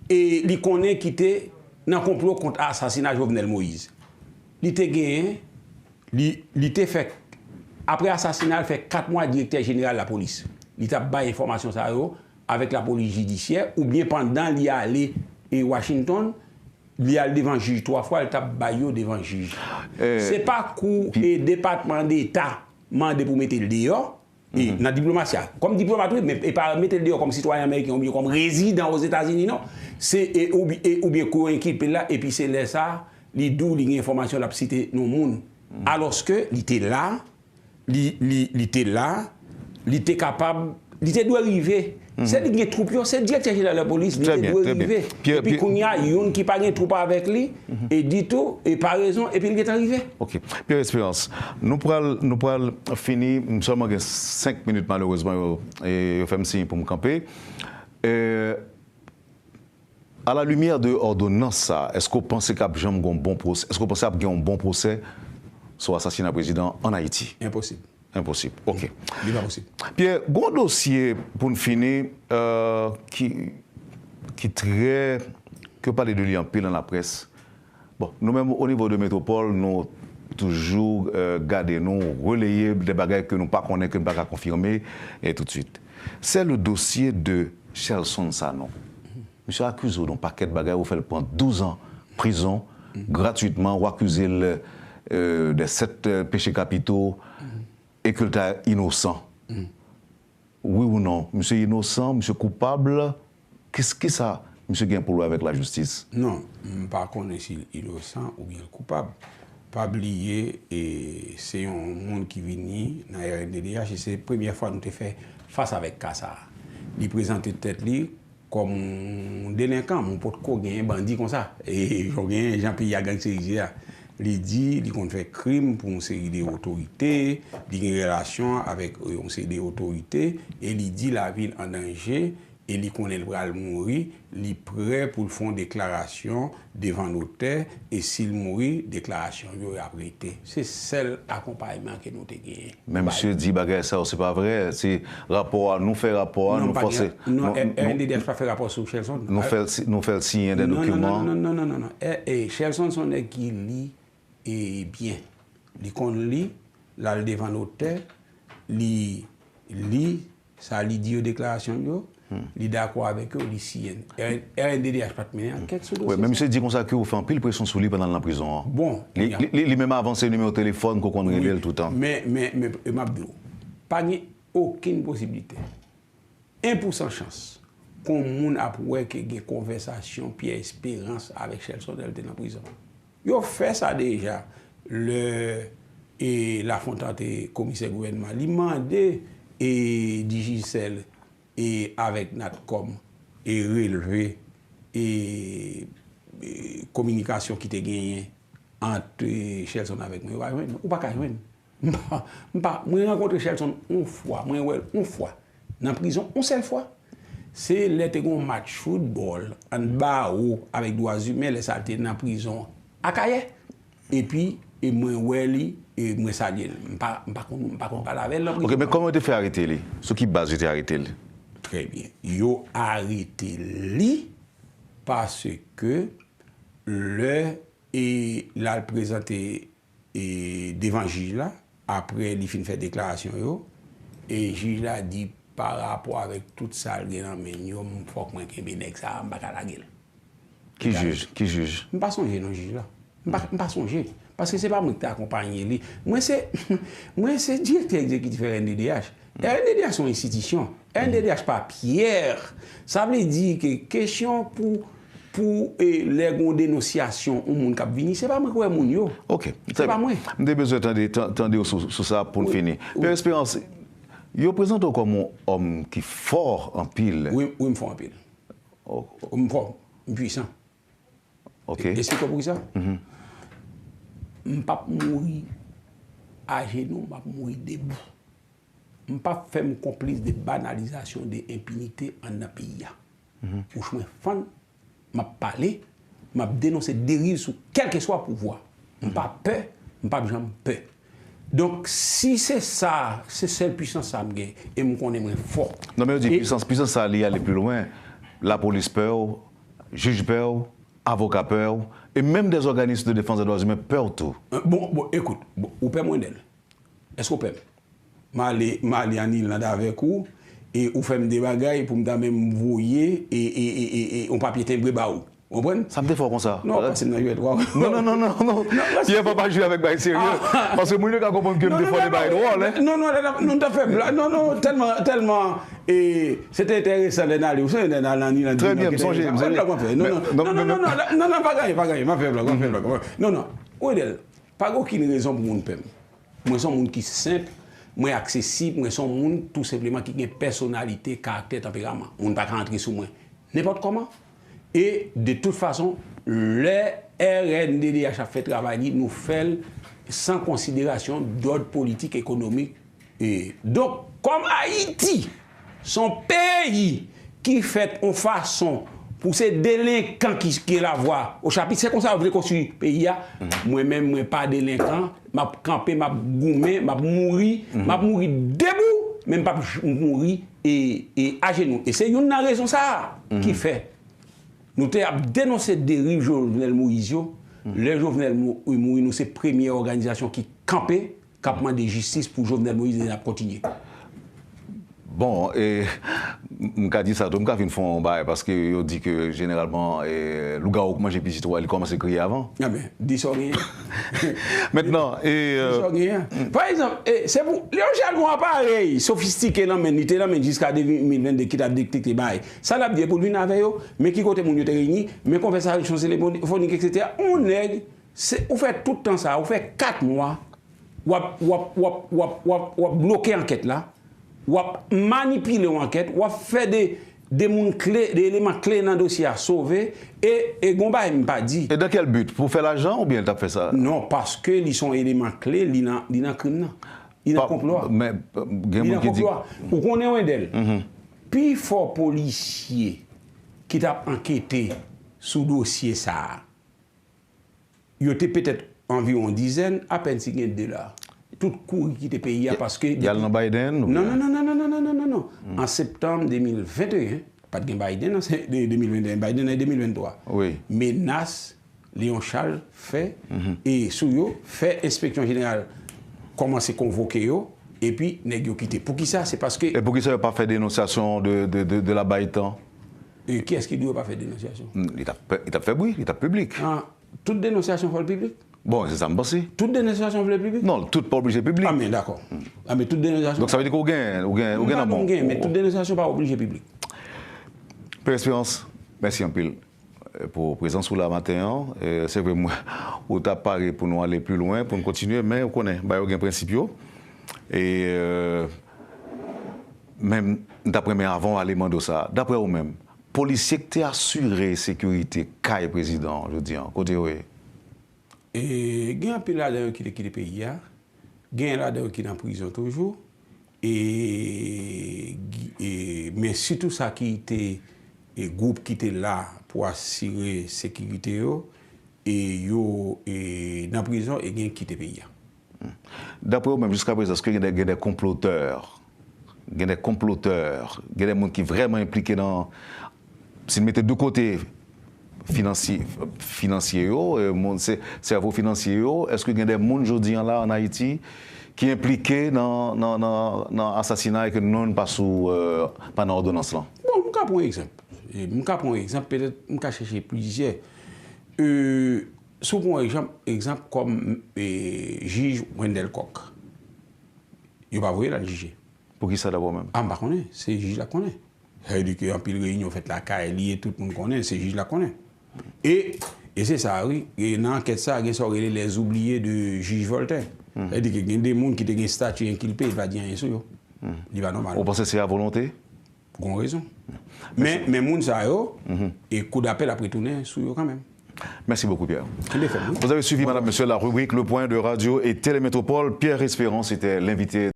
e, li konnen ki te nan konplo kont asasina Jovenel Moïse, li te genyen, li, li te fè, apre asasina l, fè kat mwa direktè jeneral lapolis. Li t ap bay enfòmasyon sa yo avèk lapolis jidisyè, oubyen pandan li ale, e, Washington, li al devan jij twa fwa, li t ap bay yo devan jij. Eh, Se pa kou, pi- e, Depatman Deta mande pou mete l deyò, e, Mhm. nan diplomasi a. Kòm diplomat, wi, men e pa mete l deyò kòm sitwayen ameriken oubyen kòm rezidan Ozetazini, non. Se, e, oubyen, e, oubyen kou yo enkilpe l la, epi se lè sa, li di w li gen enfòmasyon, l ap site non moun. Mhm. Alòske li te la, li, li, li te la, li te kapab, li te dwe rive. Mhm. Se li ki gen twoup yo, se direktè jeneral lapolis, li Très te bien, dwe très bien. rive. Pierre, Epi Pierre kounye a, youn ki pa gen twoup avèk li, Mhm. e ditou, e pa rezon, epi li gentan rive. Ok. Pierre Espérance, nou pral, nou pral fini, m sèlman gen senk minit malerezman, yo, e, yo fè m siy pou m kanpe. E, à la lumière de òdonans sa, èske w panse k ap janm gen yon bon pwosè, èske w panse ap gen yon bon pwosè sou asasina prezidan an Ayiti? Enposib. Enposib. Ok. Li pa posib. Pierre, gon dosye pou n fini, euh, ki, ki trè, ke yo pale de li anpil nan laprès. Bon, nou menm, o nivo de metwopòl, nou toujou, euh, gade, nou releye de bagay ke nou pa konnen, ke nou pa ka konfime, e toutswit. C'est le dossier de Shelson Sanon. Misye akize w de yon pakèt bagay, ou fè l pran douz an prizon gratwitman, ou akize l, euh, de sèt, euh, péchés capitaux, e ke l ta inosan. Wi ou non, misye inosan, misye koupab, kis-, kisa misye gen pou l wè avèk lajistis? Non, m pa konnen si l inosan oubyen l koupab. Pa bliye, e, se yon moun ki vini nan R N D D H, e se premyè fwa nou te fè fas avèk ka sa a. Li prezante tèt li kòm yon delenkan, men w potko genyen bandi konsa. E jan w genyen jan peyi a gangsterize a. Li di li konn fè krim pou yon seri de otorite, li gen relasyon avèk, e, yon seri de otorite, e li di lavi l an danje, e li konnen l pral mouri, li prè pou l fè yon deklarasyon devan notè, e si l mouri, deklarasyon yo ap rete. Se sèl akonpayman ke nou te genyen. Men misye di bagay sa yo, se pa vre, se rapò a, nou fè rapò a, Non, nou pa fòse, gen, non, nou, R N D D H pa fè rapò sou Shelson. nou fè l si-, nou fè l siyen de Non, non, dokiman. non, non, non, non, non, non. E, e, Shelson se yon nèg ki li, e, byen. Li konn li, l al devan notè, li li sa li di yo, deklarasyon yo, li dakò avèk yo, li siyen. R N D D H pa t mennen ankèt sou Wi, dosye men sa. Misye di konsa ke ou fè anpil presyon sou li pandan l nan prizon an. Bon, Li, kounye a. li, li, li menm avanse nimewo telefòn ke w konn rele l toutan. Men, men, men, e m ap di w, pa gen okenn posiblite, en pousan chans, ke yon moun ap wè ke gen konvèsasyon Pierre Espérance avèk Shelson lè l te nan prizon. Yo fè sa deja, lè, e, Lafontant te komisè gouvènman, li mande, e, Digicel, e, avèk Natcom, e, relve, e, e, kominikasyon ki te genyen ant, e, Shelson avèk mwen. Yo pa jwenn, ou pa ka jwenn. M pa, m pa, mwen rankontre Shelson yon fwa, mwen wè l yon fwa. Nan prizon, yon sèl fwa. Se lè te gen yon match foutbòl ant Bawo avèk Dwa Zimen, lè sa l te nan prizon Akayè. Epi, e mwen wè li, e mwen salye l. M pa, m pa konn, m pa konn pale avè l nan prizon. Ok, men kòman yo te fè arete li? Sou ki baz yo te arete li? Trè byen. Yo arete li paske lè e l al prezante e devan jij la, apre li fin fè deklarasyon yo, e jij la di pa rapò avèk tout sa l gen nan men l yo, m, fòk mwen kenbe nèg sa a, m pa ka lage l. Ki jij? Ki jij? M pa sonje non jij la. M pa, m pa sonje. Paske se pa mwen ki te akonpaye li. Mwen se, mwen se direktè egzekitif R N D D H. R N D D H se yon enstitisyon. R N D D H pa Pierre. Sa vle di ke kesyon pou, pou e, lè gen yon denonsyasyon yon moun k ap vini, se pa mwen k wè moun yo. Ok. Se pa mwen. M te bezwen tande, tan- tande w sou, sou sa pou n fini. Pierre Espérance, yo prezante w kòm yon òm ki fò anpil. Wi, wi, m fò anpil. M fò, m pwisan. Ok. Esplike w poukisa? M p ap mouri ajenou, m ap mouri debou. M p ap fè m konplis de banalizasyon de enpinite anndan peyi a. Bouch mwen fann, m ap pale, m ap denonse deriv sou kèlkeswa pouvwa. M pa pè, m p ap janm pè. Donk, si se sa, se sèl pwisans sa m gen, e m konnen mwen fò. Non, men yo di pwisans, pwisans sa li ale pi lwen. Lapolis pè w, jij pè w, avoka pè w, e menm des organismes de défense des droits humains pè w tou. Bon, bon, ekout, bon, ou pè m, Wendell? Èske w pè m? M ale, m ale ann Iland avèk ou, e ou fè m de bagay pou m ta menm voye e, e, e, e, e yon papye tenbre ba ou. Ou konprann? Sa m te fè w konsa? Non, w pase m nan jwèt, wa. Non, non, non, non, non. Pierre, pa, pa jwe avèk bagay serye. Paske moun yo ka konprann ke m te fè w de bagay dwòl, hein. Non, non, non, non, nou t ap fè blag. Non, non, tèlman, tèlman, e, se te enteresan lè n ale, ou sonje lè n ale ann Iland. Trè byen, m sonje, m sonje. Non, non, non, non, non, non, pa gaye, pa gaye, m ap fè blag, m ap fè blag. Non, non, Wendell, pa gen okenn rezon pou moun pè m. Mwen se yon moun ki senp, mwen aksesib, mwen se yon moun tou senpleman ki gen pèsonalite, karaktè, tanperaman. Moun pa ka antre sou mwen nenpòt kòman. E de tout fason, lè R N D D H ap fè travay li, nou fè l san konsiderasyon dòd politik, ekonomik. E donk, kòm Ayiti se yon peyi ki fèt yon fason pou se delenkan ki, ki gen lavwa o chapit, se konsa yo vle konstwi peyi a. Mwen menm, mwen pa delenkan, m ap kanpe, m ap goumen, m ap mouri, m ap mouri debou, men m p ap j-, mouri e, e ajenou. E se youn nan rezon sa a ki fè nou te ap denonse deriv Jovenel Moïse yo. Lè Jovenel mou-, mouri, nou se premye òganizasyon ki kanpe, k ap mande jistis pou Jovenel Moïse e n ap kontinye. Bon, e, m ka di sa tou, m ka vin fè yon bagay, paske yo di ke jeneralman, e, lougawou k manje pitit ou a, li kòmanse kriye avan. Enben, di sa w genyen. Mentnan, e, di sa w genyen. Pa egzanp, e, se pou, Léon Charles gen yon aparèy sofistike nan men l, li te nan men l jiska de mil vennde ki t ap detekte bagay. Sa l ap di e pou l vin avè yo, men ki kote moun yo te reyini, men konvèsasyon telefonik, etsetera. Yon nèg, se, ou fè tout tan sa, ou fè kat mwa, w ap, w ap, w ap, w ap, w ap, w ap bloke ankèt la, w ap manipile yon ankèt, w ap fè de, de moun kle, de eleman kle nan dosye a sove, e, e gon bagay m pa di. Et dans quel but? Pou fè lajan oubyen l t ap fè sa? Non, paske li se yon eleman kle, li nan, li nan krim nan. Li nan konplo a. Men, gen moun ki di. Li nan konplo a. Ou konnen, Wendell, pi fò polisye ki t ap ankete sou dosye sa a, yo te petèt anviwon yon dizèn, apèn si gen de la. Tout kouri kite peyi a paske. Y al nan Biden oubyen? Non, non, non, non. An septanm de mil venteyen, pa t gen Biden an de mil venteyen, Biden an de mil venntwa. Wi. Menas Léon Charles fè, e sou yo, fè enspeksyon jeneral kòmanse konvoke yo, epi nèg yo kite. Poukisa? Se paske. E poukisa yo pa fè denonsyasyon de, de, de, de la Bayitan? E kiyès ki di yo pa fè denonsyasyon? Li t ap fè, li t ap fè bri, li t ap piblik. Ah, tout denonsyasyon fò l piblik? Bon, se sa m panse. Tout denonsyasyon fò l piblik? Non, tout pa oblije piblik. Ah, men dakò. Ah, men tout denonsyasyon. Donk, sa vle di ke w gen, ou gen, ou gen nan bon. Gen, men tout denonsyasyon pa oblije piblik. Pè Espérance, mèsi anpil, eh, pou prezans ou la maten an. Eh, se vre, mwen, ou t ap pare pou nou ale pi lwen, pou n kontinye, men ou konnen, bagay yo gen prensip yo. E, eh, men m t ap renmen avan w ale mande w sa. Daprè ou menm, polisye k te asire sekirite kay prezidan an jodi an, kote yo ye? E gen anpil ladan yo ki te kite peyi a. Gen ladan yo ki nan prizon toujou. e, e, men sitou sa ki te, e, gwoup ki te la pou asire sekirite yo, e yo, e, nan prizon e gen ki kite peyi a. Daprè ou menm, jiska prezan, èske gen de, gen de konplotè, gen de konplotè, gen de moun ki vrèman enplike nan, si n mete de kote finansye, finansye yo, e, moun, se, sèvo finansye yo, èske gen de moun jodi an la an Ayiti ki enplike nan, nan, nan, nan asasinay ke non pa sou, e, pa nan òdonans lan? Bon, m ka pran yon egzanp. E, m ka pran yon egzanp, petèt m ka chèche plizyè. E, si w pran yon egzanp, egzanp kòm, e, jij Wendell Coq, yo pa voye l al jije. Poukisa dabò menm? A, m pa konnen, se jij la k konnen. Sa vle di ke anpil reyinyon fèt lakay li e tout moun konnen, se jij la k konnen. E, e se sa, wi, e nan ankèt sa, gen sa yo rele les oubliés de jij Voltaire. Sa vle di ke gen de moun ki te gen estati enkilpe, yo pa di anyen sou yo. Li pa nòmal. Ou panse se a volonte? Gon rezon. Men, men moun sa yo, e kou dapèl ap retounen sou yo kanmenm. Merci beaucoup, Pierre. Kenbe fèm, wi. Vous avez suivi, madame, monsieur, la rubrique Le Point de Radio et Télémétropole. Pierre Espérance était l'invité.